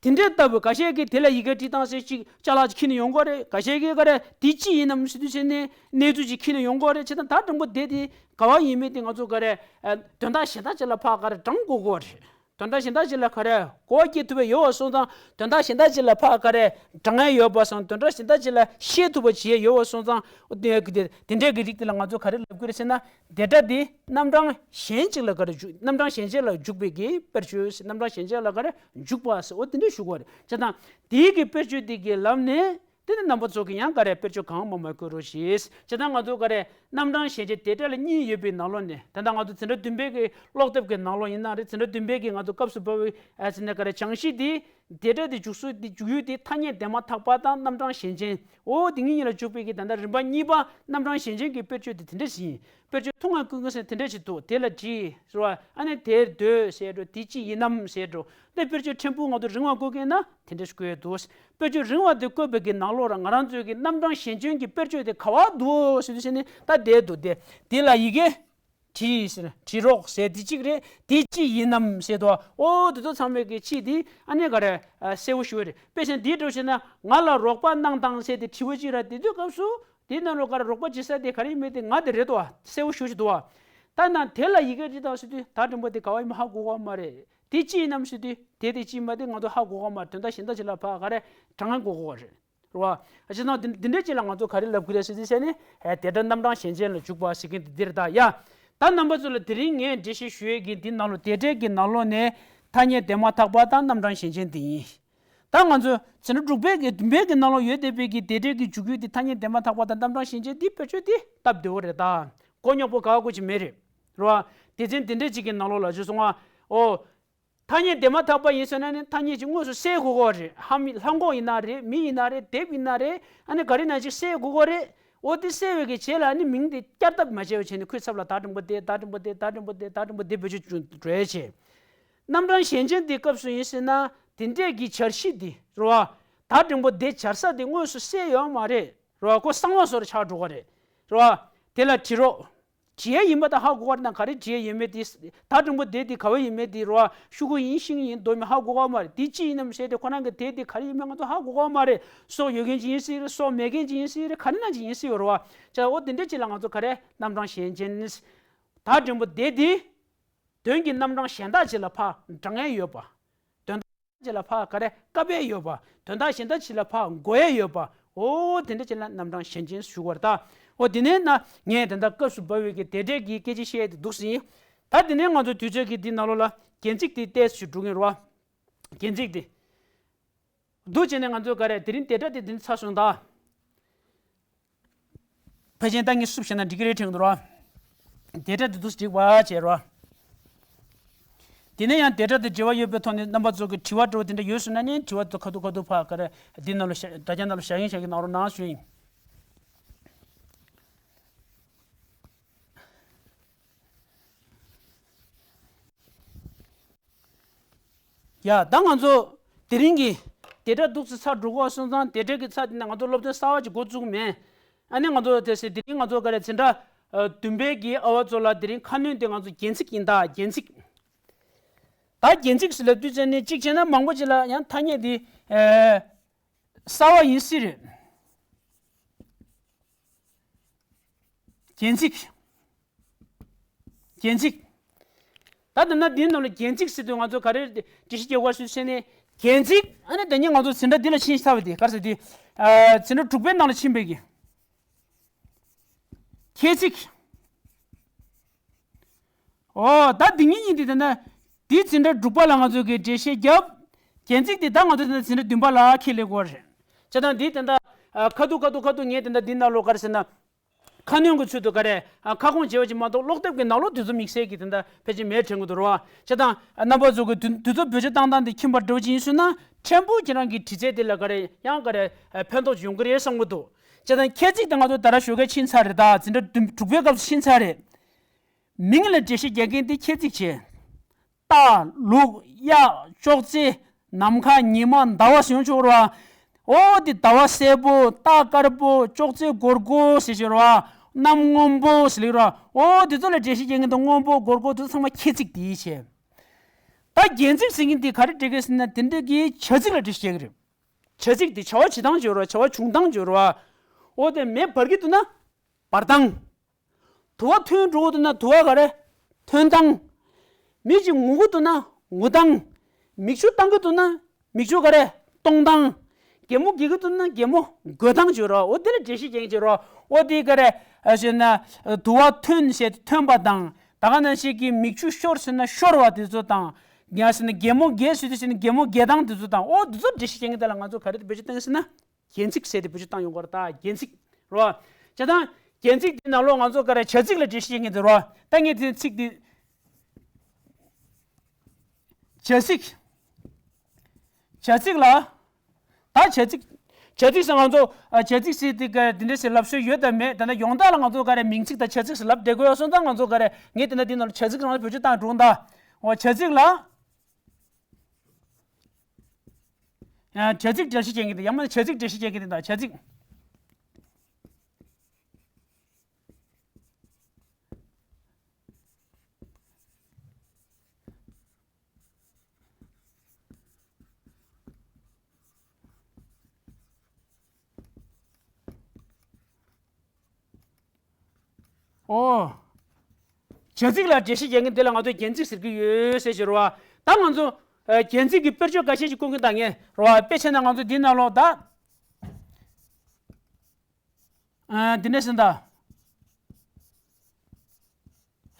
ཙང་དེ་འདྲའི་ལྟ་བུ་འགའ་ཤས་ཀྱིས་དེ་ལ་ཡི་གེ་བྲིས་དང་ཟེར་ཅིག་ཅ་ལག་ཅིག་འཁྱེར་ནས་ཡོང་གི་རེད། འགའ་ཤས་ཀྱིས་ག་རེ་དེ་ཅི་ཡིན་ནམ་ཟེར་དུས་ཟེར་ནས་གནས་ཚུལ་ཅིག་འཁྱེར་ནས་ཡོང་གི་རེད། བྱས་ཙང་ད་འགྲེང་བུ་དེ་དེ་ག་བ་ཡིན་མིན་དེ་ང་ཚོ་ག་རེ་ཨ་དོན་དག་གཞན་དག་ཅིག་ལ་ཕར་ག་རེ་བགྲང་དགོས་གི་རེད། དོན་དག་གཞན་དག་ཅིག་ལ་ག་རེ་གོ་བ་སྐྱེ་ཐུབ་པ་ཡོད་པ་སོང་ཙང་། དོན་དག་གཞན་དག་ཅིག་ལ་ཕར་ག་རེ་བགྲང་ཡ་ཡོད་པ་སོང་། དོན་དག་གཞན་དག་ཅིག་ལ་ཤེས་ཐུབ་པ་བྱེད་ཡ་ཡོད་པ་སོང་ཙང་། དེ་དེ་འདྲའི་གི་རིགས་དེ་ལ་ང་ཚོ་ག་རེ་ལབ་ཀྱི་རེད་ཟེར་ན། དེ་སྒྲ་དེ་རྣམ་གྲངས་གཞན་ཅིག་ལ་ག་རེ་འཇུག་རྣམ་གྲངས་གཞན་ཅིག་ལ་འཇུག་པའི་གི་དཔེར་བརྗོད། རྣམ་གྲངས་གཞན་ཅིག་ལ་ག་རེ་འཇུག་པ་ཟེར། འོ་དེ་འདྲ་ཞུ་དགོས་རེད། བྱས་ཙང་དེའི་གི་དཔེར་བརྗོད་དེ་གི་ལམ་ནས། དེ་ནི་རྣམ་པ་ཚོ་གིས་ཡང་ག་རེ་དཔེར་བརྗོད་གང་མང་མང་བཀོད་རོགས་ཞེས། བྱས་ཙང་ང་ཚོ་ག་རེ་རྣམ་གྲངས་གཞན་ཅན་དེ་སྒྲ་ལ་གཉིས་ཡོད་པའི་ནང་ལོགས་ནས། ད་ལྟ་ང་ཚོ་འཛིན་གྲྭ་བདུན་པའི་གི་ཀློག་དེབ་ཀྱི་ནང་ལོགས་ཡིན་ན་རེད། འཛིན་གྲྭ་བདུན་པའི་གི་ང་ཚོ་སྐབས་སུ་བབས་པའི་ཨ་ཟེར་ན་ག་རེ་སྦྱང་གཞི་དེ། དེ་སྒྲ་དེ་འཇུག་སྲོལ་དེ་འཇུག་ཡུལ་དེ་ཐ་སྙད་དེ་མ་ཐག་པ་དང་རྣམ་གྲངས་གཞན་ཅན། འོ་དེ་གཉིས་གཉིས་ལ་འཇུག་པའི་གི་ད་ལྟ་རིམ་པ་གཉིས་པ་རྣམ་གྲངས་གཞན་ཅན་གྱི་དཔེར་བརྗོད་དེ་དེ་འདྲ་ཞིག་ཡིན། དཔེར་བརྗོད་ཐུང་ང་ཀུན་ཀུན་ཟེར་དེ་འདྲ་ཞིག་འདུག་དེ་ལ་བྲིས་ཟེར་བ། ཨ་ནི་དེར་སྡོད་ཟེར་འགྲོ། དེ་ཅི་ཡིན་ནམ་ཟེར་འགྲོ། དེ་དཔེར་བརྗོད་ཕྲན་བུ་ང་ཚོ་རིང་བ་བཀོད་མཁན་ན་དེ་འདྲ་ཞིག་བཀོད་འདུག་དཔེར་བརྗོད་རིང་བ་དེ་བཀོད་པའི་གི་ནང་ལོགས་ལ་ང་རང་ཚོའི་གི་རྣམ་གྲངས་གཞན་ཅན་གྱི་དཔེར་བརྗོད་དེ་ག་བ་འདུག་ཟེར་དུས་ཟེར་ནས་ད་དེར་འདུག་དེ་དེ་ལ་ཡི་གེ་བྲིས་ཟེར། བྲིས་རོགས་ཟེར་དེ་གཅིག་རེད། དེ་ཅི་ཡིན་ནམ་ཟེར་དུས། འོ་དེ་ཚོ་ཚང་མའི་གི་ཕྱིས་དེ་ཨ་ནི་ག་རེ་གསལ་བོ་ཞུ་བ་རེད། དཔེ་ཆ་འདིའི་འགྲོ་བྱས་ན། ང་ལ་རོགས་པ་གནང་དང་ཟེར་དེ་དྲི་བ་གཅིག་ར། དེ་དུས་སྐབས་སུ། དེའི་ནང་ལོགས་ག་རེ་རོགས་པ་བྱེད་ས་དེ་ག་རེ་ཡིན་མིན་དེ་ང་དེ་རེད་དོ། གསལ་བོ་ཞེ་པོ་ཅིག་འདུག་བ། ད་ནང་དེ་ལ་ཡི་གེ་བྲིས་དང་ཟེར་དུས་ད་འགྲེང་བུ་དེ་ག་བ་ཡིན་མིན་ཧ་གོ་གི་མ་རེད། དེ་ཅི་ཡིན་ནམ་ཟེར་དུས་དེ་དེ་ཅི་ཡིན་མིན་དེ་ང་ཚོ་ཧ་གོ་གི་མ་རེད། དོན་དག་གཞན་དག་ཅིག་ལ་ཕར་ག་རེ་བགྲང་དགོས་གི་རེད། རེད་བ། བྱས་ཙང་འདི་འདི་འདྲ་ཅིག་ལ་ང་ཚོ་ག་རེ་ལབ་ཀྱི་རེད་ཟེར་དུས་ཟེར་ནས། ཨེ་དེ་སྒྲ་རྣམ་གྲངས་གཞན་ཅན་ལ་འཇུག་པ་ཟེར་མཁན་དེ་འདི་རེད་ད་ཡ། ད་རྣམ་པ་ཚོ་ལ་དེ་རིང་ངས་འགྲེལ་བཤད་ཞུ་ཡས་ཀྱི་འདི་ནང་ལོགས་དེ་སྒྲའི་གི་ནང་ལོགས་ནས་ཐ་སྙད་དེ་མ་ཐག་པ་དང་རྣམ་གྲངས་གཞན་ཅན་དེ་ཡིན། ད་ང་ཚོ་ཚན་རིག་དྲུག་པའི་གི་བདུན་པའི་གི་ནང་ལོགས་ཡོད་བསྡད་པའི་གི་དེ་སྒྲའི་གི་འཇུག་ཡུལ་དེ་ཐ་སྙད་དེ་མ་ཐག་པ་དང་རྣམ་གྲངས་གཞན་ཅན་དེ་དཔེར་བརྗོད་དེ་སྟབས་བདེ་བོ་རེད་ད། མགོ་རྙོག་པོ་ག་ག་ཅིག་མེད་རེད། རེད་བ། སྡེ་ཚན་དེ་འདྲ་ཅིག་གི་ནང་ལོགས་ལ་བྱས་སོང་ང་། ཨོ། ཐ་སྙད་དེ་མ་ཐག་པ་ཡིན་ཟེར་ན་ནི་ཐ་སྙད་ཅིག་དངོས་སུ་གསལ་དགོས་ཀྱི་རེད། ཧ་མི་ལྷམ་གོག་ཡིན་ན་རེད། མི་ཡིན་ན་རེད། དེབ་ཡིན་ན་རེད། ཨ་ནི་ག་རེ་ན་ཅིག་གསལ་དགོས་ཀྱི་རེད། ཨོ་དེ་གསལ་བའི་གི་རྗེས་ལ་ཨ་ནི་མིང་དེ་བསྐྱར་ལྡབ་མ་བྱས་པ་བྱས་ནས་ཁོའི་ཚབ་ལ་ད་འགྲེང་བུ་དེ། ད་འགྲེང་བུ་དེ། ད་འགྲེང་བུ་དེ། ད་འགྲེང་བུ་དེ་བེད་སྤྱོད་བྱུང་འགྲོ་ཡས་བྱས། རྣམ་གྲངས་གཞན་ཅན་དེའི་སྐབས་སུ་ཡིན་ཟེར་ན། དེ་འདྲས་ཀྱི་བྱ་གཞི་འདི་རེད་བ། ད་འགྲེང་བུ་དེ་སྦྱར་ས་དེ་དངོས་སུ་གསལ་ཡོད་མ་རེད། རེད་བ། ཁོ་གསང་བ་བཟོ་འདྲ་ཆགས་འགྲོ་གི་རེད། རེད་བ། དེ་ལ་བྲིས་རོགས། བྲིས་ཡས་ཡིན་པ་དང་ཧ་གོ་གི་རེད་ན། ག་རེ་བྲིས་ཡས་ཡོད་མེད་དེ། ད་འགྲེང་བུ་དེ་དེ་ག་བ་ཡོད་མེད་དེ་རེད་བ། ཤོག་གུ་ཡིན་ཤིང་ཡིན་མདོག་མེད་ཧ་གོ་གི་མ་རེད། དེ་ཅི་ཡིན་ནམ་ཟེར་ཏེ་ཁོ་རང་གི་དེ་དེ་ག་རེ་ཡིན་མིན་ང་ཚོ་ཧ་གོ་གི་མ་རེད། སྲོག་ཡོད་མཁན་ཅིག་ཡིན་སྲིད་རེད། སྲོག་མེད་མཁན་ཅིག་ཡིན་སྲིད་རེད། ག་རེ་ན་ཅིག་ཡིན་སྲིད་ཡོད་རེད་བ། ཅག་འོ་དེ་འདྲ་ཅིག་ལ་ང་ཚོ་ག་རེ་རྣམ་གྲངས་གཞན་ཅན། ད་འགྲེང་བུ་དེ་དེ་དོན་གྱི་རྣམ་གྲངས་གཞན་དག་ཅིག་ལ་ཕར་བགྲང་ཡས་ཡོད་པ། དོན་དག་ཅིག་ལ་ཕར་ག་རེ་བཀབ་ཡས་ཡོད་པ། དོན་དག་གཞན་དག་ཅིག་ལ་ཕར་འགོད་ཡས་ཡོད་པ། འོ་དེ་འདྲ་ཅིག་ལ་རྣམ་གྲངས་གཞན་ཅན་ཞུ་བར་ད། འོ་དེ་ནས་ན་ངས་དེ་འདྲ་སྐབས་སུ་བབས་པའི་གི་དེ་འདྲའི་གི་སྐད་ཆ་བཤད་དེ་འདུག་ཟིན། ད་དེ་ནས་ང་ཚོ་དུས་ཚོད་ཀྱི་འདི་ནང་ལོགས་ལ་རྒྱན་ཚིག་དེ་ཏོག་ཙམ་འགྲོ་གིན་རེད་བ། རྒྱན་ཚིག་དེ། འདུག་བྱས་ནས་ང་ཚོས་ག་རེ་དེ་རིང་དེ་འདྲ་དེ་འདི་ཚར་སོང་ད། ཕལ་ཆེར་ད་ངས་སུབ་བྱས་ན་འགྲིག་གི་རེད་དྲན་གྱི་འདུག་ར། དེ་འདྲ་དེ་འདུག་འགྲིག་པ་བྱས་ར། དེ་ནས་ཡང་དེ་འདྲ་དེ་འབྲེལ་བ་ཡོད་པའི་ཐོག་ནས་རྣམ་པ་ཚོ་གི་དྲི་བ་འདྲ་བོ་དེ་འདྲ་ཡོད་སོང་ན་ནི་དྲི་བ་དེ་ཁ་ཐུག་ཁ་ཐུག་ཕར་ག་རེ་འདི་ནང་ལ་བཞག་དྲ་རྒྱ་ནང་ལ་བཞག་གིན་བཞག་གིན་གནང་རོགས་གནང་ཞུ་ཡིན། ཡ་ད་ང་ཚོ་དེ་རིང་གི་དེ་འདྲ་འདུག་སེ་ཚར་འགྲོ་གོ་སོང་ཙང་། དེ་འདྲ་གི་ཚར་དེ་ནས་ང་ཚོ་སློབ་ཚན་གསར་བ་ཅིག་འགོ་བཙུགས་མེད། ཨ་ནི་ང་ཚོ་དེ་སེ་དེ་རིང་ང་ཚོ་ག་རེ་འཛིན་གྲྭ་ཨ་བདུན་པའི་གི་ཨ་བ་ཚོ་ལ་དེ་རིང་ཁ་སྣོན་དེ་ང་ཚོ་རྒྱན་ཚིག་ཡིན་ད། རྒྱན་ཚིག་ད་རྒྱན་ཚིག་ཟེར་ལབ་དུས་ཙམ་ནས་གཅིག་བྱས་ན་མང་པོ་ཅིག་ལ་ཡང་ཐ་སྙད་དེ་ཨ་གསར་བ་ཡིན་སྲིད་རེད། རྒྱན་ཚིག་རྒྱན་ཚིག་ད་ལྟ་ན་འདིའི་ནང་ལ་རྒྱན་ཚིག་ཟེར་དུས་ང་ཚོ་ག་རེ་འགྲེལ་བཤད་རྒྱག་དགོས་ཟེར་ནས། གྱེན་ཚིག་ཨ་ནི་དེ་ཉིད་ང་ཚོ་འཛིན་གྲྭ་འདི་ལ་ཕྱིན་ཚར་བ་དེ་ག་རེ་ཟེར་དེ། ཨ་འཛིན་གྲྭ་དྲུག་པའི་ནང་ལ་ཕྱིན་པའི་གི། ཁྱད་ཚིག་ཨོ་ད་འདི་གཉིས་གཉིས་དེ་དེ་ན། འདི་འཛིན་གྲྭ་དྲུག་པ་ལ་ང་ཚོ་གི་འགྲེལ་བཤད་བརྒྱབ། གྱེན་ཚིག་དེ་ད་ང་ཚོ་དེ་ན་འཛིན་གྲྭ་བདུན་པ་ལ་ཁས་ལེན་དགོས་རེད། བྱས་ཙང་འདི་དེ་འདྲ། ཨ་ཁ་ཐུག་ཁ་ཐུག་ཁ་ཐུག་ངས་དེ་འདྲ་འདི་ནང་ལོགས་ག་རེ་ཟེར་ན། ཁ་སྣོན་གྱི་ཚུལ་དུ་ག་རེ། ཨ་ཁ་སྐོང་བྱས་པ་ཅིག་མ་གཏོགས་ཀློག་དེབ་ཀྱི་ནང་ལོགས་དེ་ཚོ་དམིགས་བསལ་གྱི་དེ་འདྲ་ཕལ་ཆེར་མེད་དྲན་གྱི་འདུག་རོ། བྱས་ཙང་ཨ་རྣམ་པ་ཚོ་གི་དུས་དུས་ཚོད་བེད་སྤྱོད་བཏང་སྟངས་དེ་ཁྱིམ་པར་འགྲོ་བཞིན་སོང་ན་ཕྲན་བུ་ཁྱེད་རང་གི་དྲི་རྩད་དེ་ལ་ག་རེ་ཡང་ག་རེ་ཨ་ཕན་ཐོགས་ཡོང་གི་རེད་བསམ་གྱི་འདུག་བྱས་ཙང་ཁྱད་ཚིག་དེ་ང་ཚོ་ད་ར་ཞོགས་ཀས་ཕྱིན་ཚར་རེད། ད་འཛིན་གྲྭ་བདུན་དྲུག་པའི་སྐབས་སུ་ཕྱིན་ཚར་རེད། མིང་ལ་འགྲེལ་བཤད་རྒྱག་མཁན་དེ་ཁྱད་ཚིག་བྱས། རྟ། ལུག། གཡག་ཅོག་ཙེ། ནམ་མཁའ། ཉི་མ། ཟླ་བ་ཟེར་ཡོང་ཆོག་ར། འོ་དེ་ཟླ་བ་སེར་པོ། རྟ་དཀར་པོ། ཅོག་ཙེ་སྒོར་སྒོར་ཟེར་ཞོར་བ། གནམ་སྔོན་པོ་ཟེར་ལེ་ར། འོ་དེ་ཚོ་ལ་འགྲེལ་བཤད་རྒྱག་མཁན་དེ་སྔོན་པོ་སྒོར་སྒོར་དེ་ཚོ་ཚང་མ་ཁྱད་ཚིག་དེ་བྱས། ད་གྱེན་ཚིག་ཟེར་མཁན་དེ་ག་རེ་འགྲེལ་གི་ཟེར་ན་དེ་འདྲ་གི་བྱ་ཚིག་ལ་འགྲེལ་བཤད་རྒྱག་གི་རེད། བྱ་ཚིག་དེ་བྱ་བ་བྱེད་སྟངས་ཅིག་ཡོད་ར། བྱ་བ་བྱུང་སྟངས་ཅིག་ཡོད་ར། འོ་དེ་མེ་འབར་གི་འདུག་ན་འབར་སྟངས། དུ་བ་ཐོན་འགྲོ་གི་འདུག་ན་དུ་བ་ག་རེ། ཐོན་སྟངས། མི་གཅིག་ངུ་གི་འདུག་ན་ངུ་སྟངས། མིག་ཆུ་བཏང་གི་འདུག་ན་མིག་ཆུ་ག་རེ། གཏོང་སྟངས། གད་མོ་དགད་ཀྱི་འདུག་ན་གད་མོ་དགོད་སྟངས་བརྗོད་ར། འོ་དེ་ལ་འགྲེལ་བཤད་རྒྱག་གི་ར། འོ་དེ་ག་རེ། ཨ་ཞེ་ན། དུ་བ་ཐོན་ཞེས་ཐོན་པ་དང་། ད་ག་ནང་བཞིན་གྱི་མིག་ཆུ་ཤོར་ཟེར་ན་ཤོར་བ་དེ་ཚོ་དང་། ཡང་ཟེར་ན་གད་མོ་དགད་ཟེར་དུས་ཟེར་ན་གད་མོ་དགད་སྟངས་དེ་ཚོ་དང་། འོ་དེ་ཚོ་འགྲེལ་བཤད་རྒྱག་མཁན་དེ་ལ་ང་ཚོ་ག་རེ་དེ་བེད་སྤྱོད་བཏང་ཟེར་ན། གྱེན་ཚིག་ཟེར་དེ་བེད་སྤྱོད་བཏང་ཡོང་གི་རེད། ད་གྱེན་ཚིག་རེད་བ། བྱས་ཙང་གྱེན་ཚིག་དེ་ནང་ལོགས་ང་ཚོ་ག་རེ་བྱ་ཚིག་ལ་འགྲེལ་བཤད་རྒྱག་མཁན་དེ་རེད་བ། ད་ངས་དེ་ཚིག་དེ། བྱ་ཚིག་བྱ་ཚིག་ལ། ད་བྱ་ཚིག་བྱ་ཚིག་ཟེར་ང་ཚོ་ཨ་བྱ་ཚིག་ཟེར་དེ་ག་དེ་འདྲ་ཞིག་ལབ་སྲོལ་ཡོད་དམ་མེད། ད་ནི་ཡོངས་གྲགས་ལ་ང་ཚོ་ག་རེ་མིང་ཚིག་དང་བྱ་ཚིག་ཟེར་ལབ་བསྡད་དགོས་ཡོད་སོང་ཙང་ང་ཚོ་ག་རེ་ངས་དེ་འདྲ་དེ་ནང་ལ་བྱ་ཚིག་རང་ལ་བེད་སྤྱོད་བཏང་འགྲོ་ད། འོ་བྱ་ཚིག་ལ། ཡང་བྱ་ཚིག་འགྲེལ་བཤད་བྱེད་མཁན་དེ། ཡང་མིན་ན་བྱ་ཚིག་འགྲེལ་བཤད་བྱེད་མཁན་དེ་དང་བྱ་ཚིག་ཨོ། བྱ་ཚིག་ལ་འགྲེལ་བཤད་རྒྱག་མཁན་དེ་ལ་ང་ཚོས་རྒྱན་ཚིག་ཟེར་གྱི་ཡོད་ཟེར་ཞུ་རོགས། ད་ང་ཚོ་ཨ་རྒྱན་ཚིག་གི་དཔེར་བརྗོད་འགའ་ཤས་ཤིག་བསྐུར་གྱི་ད་ངས་རོགས། དཔེ་བྱས་ན་ང་ཚོ་འདི་ནང་ལོགས་ད། ཨ་འདི་འདྲ་ཟེར་ད།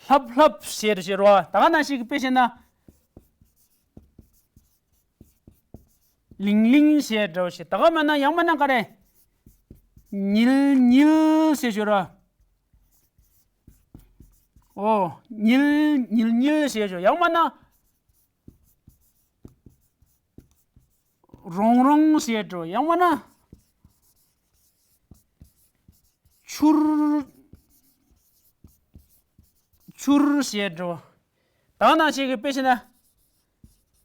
ལྷབ་ལྷབ་ཟེར་ཞུ་རོགས། ད་ག་ནང་བཞིན་གྱི་དཔེ་བྱས་ན། ལིང་ལིང་ཟེར་འདྲ་བོ་ཞིག་ད་ག་མ་ན་ཡང་མ་ན་ག་རེ། ཉིལ་ཉིལ་ཟེར་ཞུ་ར། ཨོ། ཉིལ་ཉིལ་ཉིལ་ཟེར་ཞུ། ཡང་མ་ན། རོང་རོང་ཟེར་འགྲོ། ཡང་མ་ན། ཆུར། ཆུར་ཟེར་འགྲོ། ད་ནང་བཞིན་གྱི་དཔེ་བྱས་ན།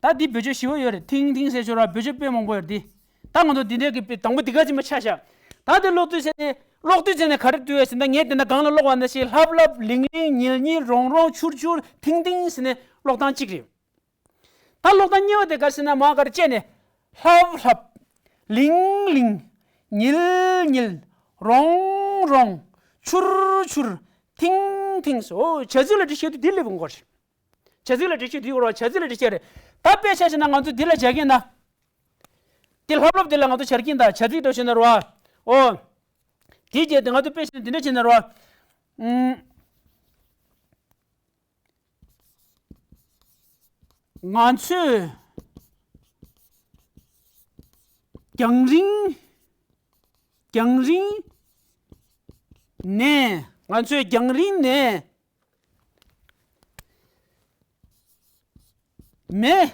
ད་འདི་བེད་སྤྱོད་ཞིབ་པོ་ཡོད་རེད། ཐིང་ཐིང་ཟེར་ཞོར་ལ་བེད་སྤྱོད་དཔེ་མང་པོ་ཡོད་རེད་འདི། ད་ང་ཚོ་འདི་འདྲའི་གི་དཔེ་དང་པོ་འདི་ག་ཅིག་མ་ཆ་བཞག་ད་དེ་ཀློག་དུས་ཟེར་ནས་ཀློག་དུས་ཟེར་ནས་ག་རེ་འདུག་ཟེར་ན། ངས་དེ་འདྲ་སྒང་ལ་ཀློག་པ་ནང་བཞིན་ལྷབ་ལྷབ་ལིང་ལིང་ཉིལ་ཉིལ་རོང་རོང་ཆུར་ཆུར་ཐིང་ཐིང་ཟེར་ནས་ཀློག་སྟངས་གཅིག་རེད། ད་ཀློག་སྟངས་གཉིས་པ་དེ་ག་རེ་ཟེར་ན། མར་ག་རེ་བྱས་ནས། ལྷབ་ལྷབ། ལིང་ལིང་། ཉིལ་ཉིལ། རོང་རོང་། ཆུར་ཆུར། ཐིང་ཐིང་སོ། བྱ་ཚིག་ལ་འགྲེལ་བཤད་དུས་འདི་སླེབས་ཡོང་གི་རེད། བྱ་ཚིག་ལ་འགྲེལ་བཤད་འདི་ཡོད་རེད། བྱ་ཚིག་ལ་འགྲེལ་བཤད་རེད། ད་དཔེ་ཆ་བཞག་ན་ང་ཚོ་འདི་ལ་བྱ་རྒྱན་ད། འདི་ལྷབ་ལྷབ་འདི་ལ་ང་ཚོ་བྱ་རྒྱན་ད། བྱ་ཚིག་འགྲེལ་བཤད་ན་རོ། ཨོ། དེའི་རྗེས་དེ་ང་ཚོ་དཔེ་བཞག་ན་འདི་འདྲ་བྱས་ན་རོ། ཨུམ། ང་ཚོས་རྒྱང་རིང་། རྒྱང་རིང་ནས། ང་ཚོས་རྒྱང་རིང་ནས་མེ།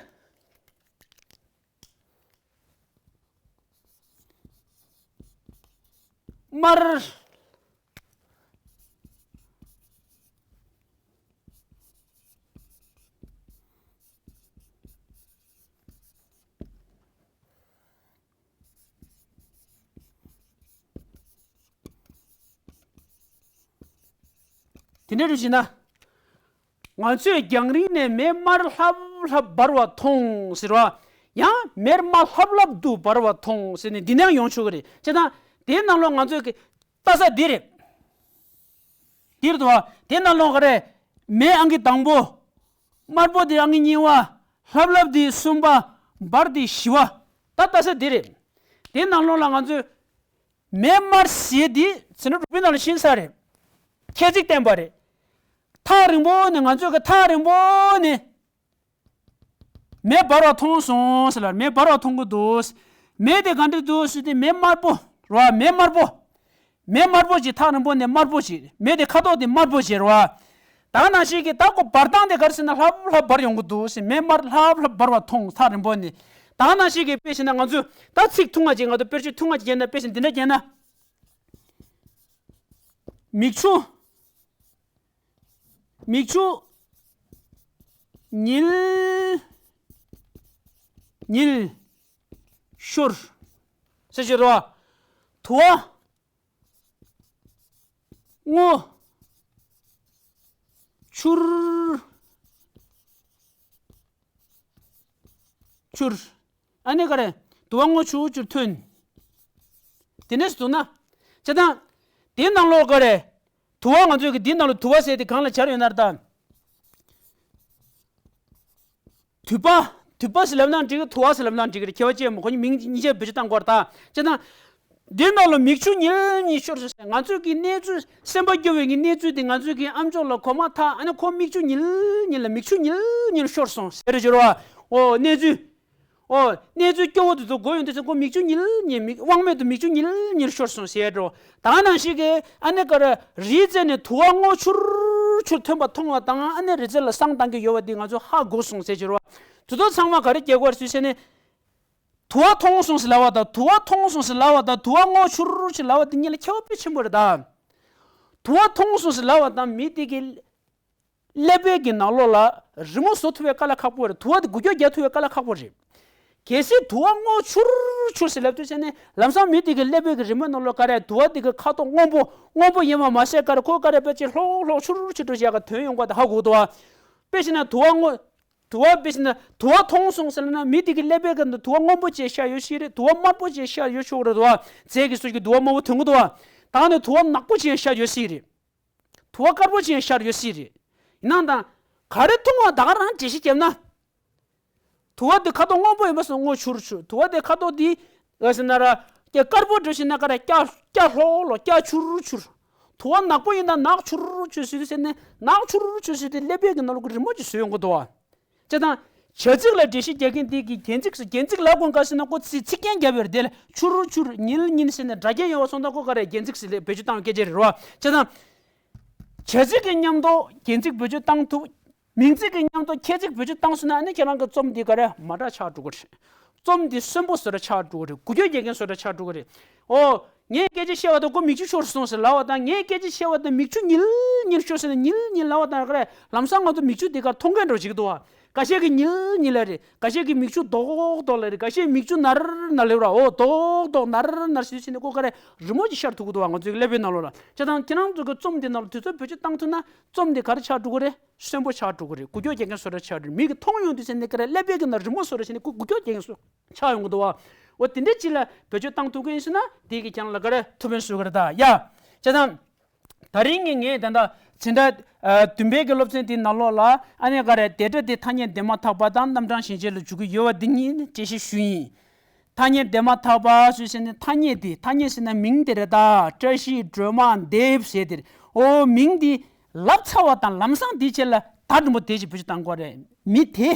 དམར། དེ་འདྲ་རེད་ཟེར་ན། ང་ཚོས་རྒྱང་རིང་ནས་མེ་དམར་ལྷབ་ལྷབ་འབར་བ་མཐོང་ཟེར་བ། ཡང་མེ་དམར་ལྷབ་ལྷབ་ཏུ་འབར་བ་མཐོང་ཟེར་ནས་འདི་ནས་ཡོང་ཆོག་གི་རེད། བྱས་ཙང་དེའི་ནང་ལོགས་ང་ཚོས་ཀྱི་ལྟ་ས་འདི་རེད། འདིར་དུ་བ། དེའི་ནང་ལོགས་ག་རེ། མེ་ཨང་ཀི་དང་པོ། དམར་པོ་དེ་ཨང་ཀི་གཉིས་པ། ལྷབ་ལྷབ་དེ་གསུམ་པ། འབར་དེ་བཞི་པ། ད་ལྟ་ས་འདི་རེད། དེ་ནང་ལོགས་ལ་ང་ཚོས་མེ་དམར་ཟེར་དེ་ཚེ་ན་རུ་པི་ནང་ལ་ཤིང་ས་རེད། ཁྱད་ཚིག་བསྟན་པ་རེད། ཐག་རིང་པོ་ནས་ང་ཚོས་གི་ཐག་རིང་པོ་ནས་མེ་འབར་བ་མཐོང་སོང་ཟེར་ལ། མེ་འབར་བ་མཐོང་གི་འདུག་མེ་དེ་ག་འདྲ་འདུག་ཟེར་དེ་མེ་དམར་པོ་རེད་བ། མེ་དམར་པོ། མེ་དམར་པོ་ཅིག་ཐག་རིང་པོ་ནས་དམར་པོ་ཅིག་མེ་དེ་ཁ་དོག་དེ་དམར་པོ་ཅིག་རེད་བ། ད་ནང་བཞིན་གྱི་ད་ཁོ་འབར་སྟངས་དེ་ག་རེ་ཟེར་ན་ལྷབ་ལྷབ་འབར་ཡོང་གི་འདུག་ཟེར། མེ་དམར་ལྷབ་ལྷབ་འབར་བ་མཐོང་ཐག་རིང་པོ་ནས། ད་ནང་བཞིན་གྱི་དཔེ་བྱས་ན་ང་ཚོས་ད་ཚིག་ཐུང་ང་ཅིག་ང་ཚོ་དཔེར་བརྗོད་ཐུང་ང་ཅིག་བརྒྱབ་ན། དཔེ་བྱས་ན་འདི་འདྲ་བརྒྱབ་ན། མིག་ཆུ། མིག་ཆུ། ཉིལ། ཉིལ། ཤོར། ཟེར་ཞིག་རེད་བ། དུ་བ། སྔོ། ཕྱུར། ཕྱུར། ཨ་ནི་ག་རེ། དུ་བ་སྔོ་ཕྱུར་ཕྱུར་ཐོན། དེ་ནས་སུ་འདུག་ན། བྱས་ཙང་། དེའི་ནང་ལོགས་ག་རེ། དུ་བ་ང་ཚོས་ཀྱི་འདིའི་ནང་ལ་དུ་བ་ཟེར་དེ་གང་ལ་སྦྱར་ཡོད་ན་རེད་ད། དུད་པ། དུད་པ་ཟེར་ལབ་ན་འགྲིག་གི། དུ་བ་ཟེར་ལབ་ན་འགྲིག་གི་རེད། ཁྱད་པར་ཅི་ཡང་མེད། ཁོ་གཉིས་མིང་གཉིས་ཆ་བེད་སྤྱོད་བཏང་དགོས་རེད་ད། བྱས་ཙང་། འདིའི་ནང་ལ་མིག་ཆུ་ཉིལ་ཉིལ་ཤོར་སོང་ཟེར། ང་ཚོས་ཀྱི་གནས་ཚུལ་སེམས་པ་སྐྱོ་བའི་གི་གནས་ཚུལ་དེ་ང་ཚོས་ཀྱི་ཨ་མཆོག་ལ་གོ་མ་ཐག་ཨ་ནི་ཁོ་མིག་ཆུ་ཉིལ་ཉིལ་ལ་མིག་ཆུ་ཉིལ་ཉིལ་ཤོར་སོང་ཟེར་རེད་ཅེས་རེད་བ། འོ་གནས་ཚུལ། ཨོ། གནས་ཚུལ་སྐྱོ་བོ་དེ་ཚོ་གོ་ཡོང་དུས་ཙམ་ཁོ་མིག་ཆུ་ཉིལ་ཉིལ་མིག་དབང་མེད་དུ་མིག་ཆུ་ཉིལ་ཉིལ་ཤོར་སོང་ཟེར་འགྲོ། ད་ནང་བཞིན་གྱི་ཨ་ནི་ཀ་ར་རིའི་རྩེ་ནས་དུ་བ་སྔོ་ཕྱུར་ཕྱུར་ཐོན་པ་མཐོང་བ་དང་ཨ་ནི་རི་རྩེ་ལ་བསང་བཏང་གི་ཡོད་པ་འདི་ང་ཚོ་ཧ་གོ་སོང་ཟེར་གྱི་རེད་བ། དེ་ཚོ་ཚང་མ་ག་རེ་རྒྱག་དགོས་རེད་ཟེར་ནས། དུ་བ་མཐོང་སོང་ཟེར་ལབ་པ་དང་དུ་བ་མཐོང་སོང་ཟེར་ལབ་པ་དང་དུ་བ་སྔོ་ཕྱུར་ཕྱུར་ལབ་པ་འདི་གཉིས་ལ་ཁྱད་པར་དཔེ་ཆེན་པོ་རེད་ད། དུ་བ་མཐོང་སོང་ཟེར་ལབ་པ་དང་མི་དེ་གི་ཀླད་པའི་གི་ནང་ལོགས་ལ་རི་མོ་བཟོ་ཐུབ་པའི་དཀའ་ལས་ཁག་པོ་རེད། དུ་བ་དེ་འགུལ་སྐྱོད་རྒྱག་ཐུབ་པའི་དཀའ་ལས་ཁག་པོ་རེད། གལ་སྲིད་དུ་བ་སྔོ་ཕྱུར་ཕྱུར་ཟེར་ལབ་དུས་ཙམ་ནས་ལམ་སང་མི་དེ་གི་ཀླད་པའི་གི་རི་མོའི་ནང་ལོགས་ཀ་རེ་དུ་བ་དེ་གི་ཁ་དོག་སྔོན་པོ་སྔོན་པོ་ཡིན་པ་མ་ཟད་ཀ་རེ་ཁོ་ཀ་རེ་དཔེ་ཅིག་ལྷོག་ལྷོག་ཕྱུར་ཕྱུར་འགྲོ་བཞག་ག་དོན་ཡོང་ག་དེ་ཧ་གོ་འདུག་བ། དཔེ་བྱས་ན་དུ་བ་སྔོ། དུ་བ་དཔེ་བྱས་ན་དུ་བ་མཐོང་སོང་ཟེར་ན་མི་དེ་གི་ཀླད་པའི་གི་དུ་བ་སྔོན་པོ་ཅིག་ཤར་ཡོད་ཤེས་རེད། དུ་བ་དམར་པོ་ཅིག་ཤར་ཡོད་ཤོག་རེད་དུ་བ། རྫས་ཀྱི་ཟུར་གྱི་དུ་བ་དམར་པོ་ཐོན་གི་འདུག་བ། ད་ནི་དུ་བ་ནག་པོ་ཅིག་ཤར་ཡོད་ཤེས་རེད། དུ་བ་དཀར་པོ་ཅན་ཤར་ཡོད་སྲིད་རེད། ཡིན་ནའང་ད་ག་རེ་མཐོང་བ་ད་ག་རང་འགྲེལ་བཤད་བརྒྱབ་ན། དུ་བ་འདི་ཁ་དོག་སྔོན་པོ་ཡིན་པ་སོང་སྔོ་ཕྱུར་ཕྱུར། དུ་བ་འདི་ཁ་དོག་འདི་ཨ་ཟེར་ན་ར་སྐྱ་དཀར་པོ་འགྲོ་ཤེས་ན་ཀ་ར་སྐྱ་སྐྱ་ལྷོག་ལྷོག་སྐྱ་ཕྱུར་ཕྱུར། དུ་བ་ནག་པོ་ཡིན་ན་ནག་ཕྱུར་ཕྱུར་ཟེར་དུས་ཟེར་ནས་ནག་ཕྱུར་ཕྱུར་ཟེར་དུས་ཀླད་པའི་གི་ནང་ལོགས་ཀྱི་རི་མོ་ཅིག་བཟོས་ཡོང་གི་འདུག་བ། བྱས་ཙང་། བྱ་ཚིག་ལ་འགྲེལ་བཤད་རྒྱག་མཁན་དེ་གི་རྒྱན་ཚིག་ཟེར། རྒྱན་ཚིག་ལབ་དགོས་ག་ཟེར་ན་ཁོ་ཚིག་ཚིག་རྒྱན་བརྒྱབ་ཡོད་རེད། དེ་ལ་ཕྱུར་ཕྱུར་ཉིལ་ཉིལ་ཟེར་ནས་སྒྲ་རྒྱན་ཡོད་པ་སོང་ད་ཁོ་ག་རེ་རྒྱན་ཚིག་ཟེར་ལས་བེད་སྤྱོད་བཏང་བའི་སྐད་ཆ་རེད་རོ། བྱས་ཙང་། བྱ་ཚིག་གི་མཉམ་དུ་རྒྱན་ཚིག་བེད་སྤྱོད་བཏང་ཐུབ། མིང་ཚིག་གི་མཉམ་དུ་ཁྱད་ཚིག་བེད་སྤྱོད་བཏང་སོང་ན་ཨ་ནི་ཁྱེད་རང་གི་རྩོམ་འདི་ག་རེ་མ་འདྲ་ཆགས་འགྲོ་གི་རེད། རྩོམ་འདི་གསོན་པོ་བཟོ་འདྲ་ཆགས་འགྲོ་གི་རེད། འགུལ་སྐྱོད་རྒྱག་མཁན་བཟོ་འདྲ་ཆགས་འགྲོ་གི་རེད། ཨོ། ངས་སྐད་ཆ་བཤད་པ་དང་ཁོ་མིག་ཆུ་ཤོར་སོང་ཟེར་ལབ་པ་དང་། ངས་སྐད་ཆ་བཤད་པ་དང་མིག་ཆུ་ཉིལ་ཉིལ་ཤོར་ཟེར་ནས་ཉིལ་ཉིལ་ལབ་པ་དང་ག་རེ་ལམ་སང་ང་ཚོ་མིག་ཆུ་དེ་གར་མཐོང་མཁན་འདྲ་བོ་ཞིག་འདུག་བ། འགའ་ཤས་ཀྱིས་ཉིལ་ཉིལ་ལབ་རེད། འགའ་ཤས་ཀྱིས་མིག་ཆུ་རྡོག་རྡོག་ལབ་རེད། འགའ་ཤས་མིག་ཆུ་ནར་ནར་ལབ་ར། ཨོ་རྡོག་རྡོག་ནར་ནར་ཟེར་དུས་ཙམ་ནས་ཁོ་ག་རེ་རི་མོ་ཅིག་ཤར་ཐུབ་ཀྱི་འདུག་བ། ང་ཚོའི་ཀླད་པའི་ནང་ལོགས་ལ། བྱས་ཙང་ཁྱེད་རང་ཚོ་གི་རྩོམ་འདི་ནང་ལ་དུས་ཚོད་བེད་སྤྱོད་བཏང་ཐུབ་ན་རྩོམ་འདི་ག་རེ་ཆགས་འགྲོ་གི་རེད། གསོན་པོ་ཆགས་འགྲོ་གི་རེད། འགུལ་སྐྱོད་རྒྱག་མཁན་བཟོ་འདྲ་ཆགས་འགྲོ་གི་རེད། མི་གིས་མཐོང་ཡོང་དུས་ཙམ་ནས་ག་རེ་ཀླད་པའི་གི་ནང་རི་མོ་བཟོ་འདྲ་བྱས་ནས་ཁོ་འགུལ་སྐྱོད་རྒྱག་མཁན་བཟོ་ཆགས་ཡོང་གི་འདུག་བ། འོ་དེ་འདྲའི་ཅིག་ལ་བེད་སྤྱོད་བཏང་ཐུབ་ཀྱི་ཡིན་ཟེར་ན་དེ་གིས་ཁྱེད་རང་ལ་ག་རེ་ཐུགས་ཕན་གསོས་ཀྱི་རེད་ད་ཡ། བྱས་ཙང་། ད་རིང་ངས་ངས་ད་ལྟ་འཛིན་གྲྭ་ཨ་བདུན་པའི་གི་སློབ་ཚན་དེའི་ནང་ལོགས་ལ་ཨ་ནི་ག་རེ་བསྡུས་གྲྭ་དེ་ཐ་སྙད་འདས་མ་ཐག་པ་དང་རྣམ་གྲངས་གཞན་བརྗེ་ལ་འཇུག་གི་ཡོད་པ་འདི་གཉིས་འགྲེལ་བཤད་ཞུས་ཡིན། ཐ་སྙད་འདས་མ་ཐག་པ་ཞུས་ཟེར་ནས་ཐ་སྙད་དེ། ཐ་སྙད་ཟེར་ན་མིང་དེ་རེད་ད། བཀྲ་ཤིས་སྒྲོལ་མ་འདེབས་ཟེར་དེ་རེད། ཨོ་མིང་དེ་ལབ་ཚར་བ་དང་ལམ་སང་དེའི་རྗེས་ལ་ད་འགྲེང་བུ་དེ་ཞིག་བེད་སྤྱོད་བཏང་དགོས་རེད། མི་དེ།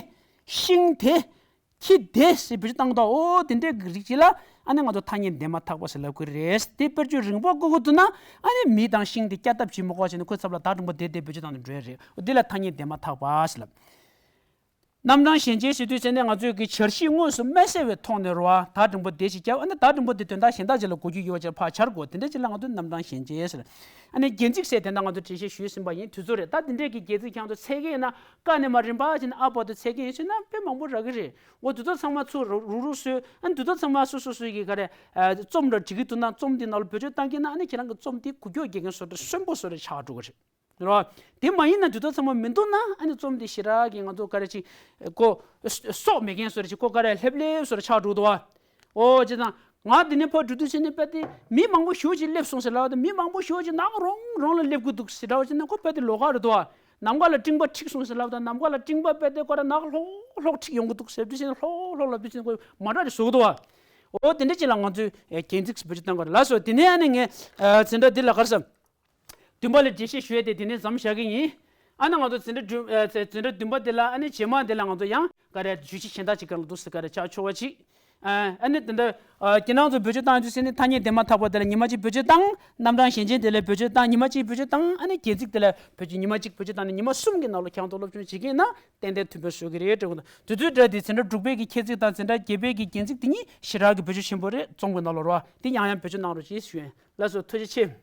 ཤིང་དེ། ཁྱི་དེ་ཞེས་བེད་སྤྱོད་བཏང་དང་། ཨོ་དེ་འདྲའི་རིགས་ཅིག་ལ་ཨ་ནི་ང་ཚོ་ཐ་སྙད་འདས་མ་ཐག་པ་ཞེས་ལབ་ཀྱི་རེད། དེ་དཔེར་བརྗོད་རིང་པོ་བཀོད་དགོས་འདུག་ན་ཨ་ནི་མི་དང་ཤིང་དེ་བསྐྱར་ལྡབ་བྱེད་མི་དགོས་བྱས་ནས་ཁོའི་ཚབ་ལ་ད་འགྲེང་བུ་དེ་དེ་བེད་སྤྱོད་བཏང་ནས་འགྲོ་ཡ་རེད། ཨོ་དེ་ལ་ཐ་སྙད་འདས་མ་ཐག་པ་ཞེས་ལབ། རྣམ་གྲངས་གཞན་བརྗེ་ཟེར་དུས་ཙམ་ནས་ང་ཚོས་ཀྱི་བྱ་བྱིས་དངོས་སུ་མ་བསྲེས་པའི་ཐོག་ནས་རེད་བ། ད་འགྲེང་བུ་དེ་ཞིག་བརྒྱབ། ཨ་ནི་ད་འགྲེང་བུ་དེ་དོན་དག་གཞན་དག་ཅིག་ལ་གོ་རྒྱུ་ཡོད་པ་ཅིག་ཕར་སྦྱར་དགོས། དེ་འདྲ་ཅིག་ལ་ང་ཚོས་རྣམ་གྲངས་གཞན་བརྗེ་ཟེར། ཨ་ནི་རྒྱན་ཚིག་ཟེར་དེ་འདྲ་ང་ཚོ་འགྲེལ་བཤད་ཞུས་ཟིན་པ་ཡིན། དུས་ཚོད་རེད། ད་དེ་འདྲས་ཀྱི་རྒྱན་ཚིག་ཁྱེད་ཚོ་འཚོལ་གྱི་ཡིན་ན་ཀ་ནས་མར་རིམ་པ་བྱས་ནས་ཨ་བར་དུ་འཚོལ་གྱི་ཡིན་ཟེར་ན་དཔེ་མང་པོ་རག་གི་རེད། འོ་དེ་ཚོ་ཚང་མ་ཚུར་རུག་རུག་བཟོས། ཨ་ནི་དེ་ཚོ་ཚང་མ་སོ་སོ་སོ་ཡི་ག་རེ་ཨ་རྩོམ་ར་འབྲི་གི་འདུག་ན་རྩོམ་དེ་ནང་ལ་བེད་སྤྱོད་བཏང་གི་ན་ཨ་ནི་ཁྱེད་རང་གི་རྩོམ་དེ་འགུལ་སྐྱོད་རྒྱག་མཁན་བཟོ་འདྲ་གསོན་པོ་བཟོ་འདྲ་ཆགས་འགྲོ་གི་རེད། རེད་བ། དེ་མ་ཡིན་ན་དེ་ཚོ་ཚང་མ་མི་འདུག་ན་ཨ་ནི་རྩོམ་དེ་ཞེ་དྲག་གི་ང་ཚོ་ག་རེ་ཅིག་ཁོ་སྲོག་མེད་མཁན་བཟོ་འདྲ་ཅིག་ཁོ་ག་རེ་ལྷེབ་ལྷེབ་བཟོ་འདྲ་ཆགས་འགྲོ་འདུག་བ། ཨོ་བྱས་ཙང་ང་འདི་ནས་ཕར་འགྲོ་དུས་ཙམ་ནས་དཔེ་དེ་མི་མང་པོ་ཞེ་པོ་ཅིག་སླེབས་སོང་ཟེར་ལབ་པ་དང་། མི་མང་པོ་ཞེ་པོ་ཅིག་ནག་རོང་རོང་ལ་སླེབས་ཀྱི་འདུག་ཟེར་ལབ་པ་བྱས་ན་ཁོ་དཔེ་དེ་ལོགས་ཀ་རེད་འདུག་བ། ནམ་མཁའ་ལ་སྤྲིན་པ་འཁྲིགས་སོང་ཟེར་ལབ་པ་དང་། ནམ་མཁའ་ལ་སྤྲིན་པ་དཔེ་དེ་ཁོ་ར་ནག་ལྷོག་ ལྷོག་ལྷོག་ཁྲིད་ཡོང་གི་འདུག་ཟེར་དུས་ཙམ་ལྷོག་ལྷོག་ལབ་དུས་ཙམ་ཁོས་མ་འདྲ་རེ་བཟོ་གི་འདུག་བ། འོ་དེ་འདྲ་ཅིག་ལ་ང་ཚོས་ཨེ་གྱེན་འཛུགས་བེད་སྤྱོད་བཏང་དགོས་རེད་ལགས་སོ། དེ་ནས་ཨ་ནི་ངས་ཨ་འཛིན་གྲྭ་འདི་ལ་ག་རེ་ཟེར། བདུན་པ་ལ་འགྲེལ་བཤད་ཞུ་ཡས་དེ་དེ་ནས་མཚམས་བཞག་གི་ཡིན། ཨ་ནི་ང་ཚོ་འཛིན་གྲྭ་བདུན་ཨ་འཛིན་གྲྭ་བདུན་པ་དེ་ལ་ཨ་ནི་རྗེས་མ་དེ་ལ་ང་ཚོ་ཡང་ག་རེ་བརྗོད་གཞི་གཞན་དག་ཅིག་ག་ལ་འདུག་ཟེར་ག་རེ་ཆགས་ཆོག་པ་ཅིག་ཨ་ཨ་ནི་དེ་འདྲ་ཨ་ཁྱེད་རང་ཚོ་བེད་སྤྱོད་བཏང་དུས་ཙམ་ནས་ཐ་སྙད་འདས་མ་ཐག་པ་དེ་ལ་ཉི་མ་གཅིག་བེད་སྤྱོད་བཏང་། རྣམ་གྲངས་གཞན་ཅན་དེ་ལ་བེད་སྤྱོད་བཏང་། ཉི་མ་གཅིག་བེད་སྤྱོད་བཏང་། ཨ་ནི་གྱེན་འཛུགས་དེ་ལ་བེད་སྤྱོད་ཉི་མ་གཅིག་བེད་སྤྱོད་བཏང་ནས་ཉི་མ་གསུམ་གྱི་ནང་ལ་ཁྱེད་རང་ཚོ་སློབ་སྦྱོང་བྱེད་ཀྱི་ཡིན་ན་ཏན་ཏན་ཐོན་པ་བཟོ་གི་རེད་དྲན་གྱི་འདུག་དེ་ཚོའི་གྲས་དེ་འཛིན་གྲྭ་དྲུག་པའི་གི་ཁྱད་ཚིག་དང་འཛིན་གྲྭ་བརྒྱད་པའི་གི་གྱེན་འཛུགས་དེ་གཉིས་ཞེ་དྲག་གི་བེད་སྤྱོད་ཆེན་པོ་རེད། རྩོམ་གྱི་ནང་ལ་རོ། དེ་ཡང་ཡང་བེད་སྤྱོད་གནང་རོགས་ཞེས་ཞུ་ཡིན། ལགས་སོ། ཐུགས་རྗེ་ཆེ།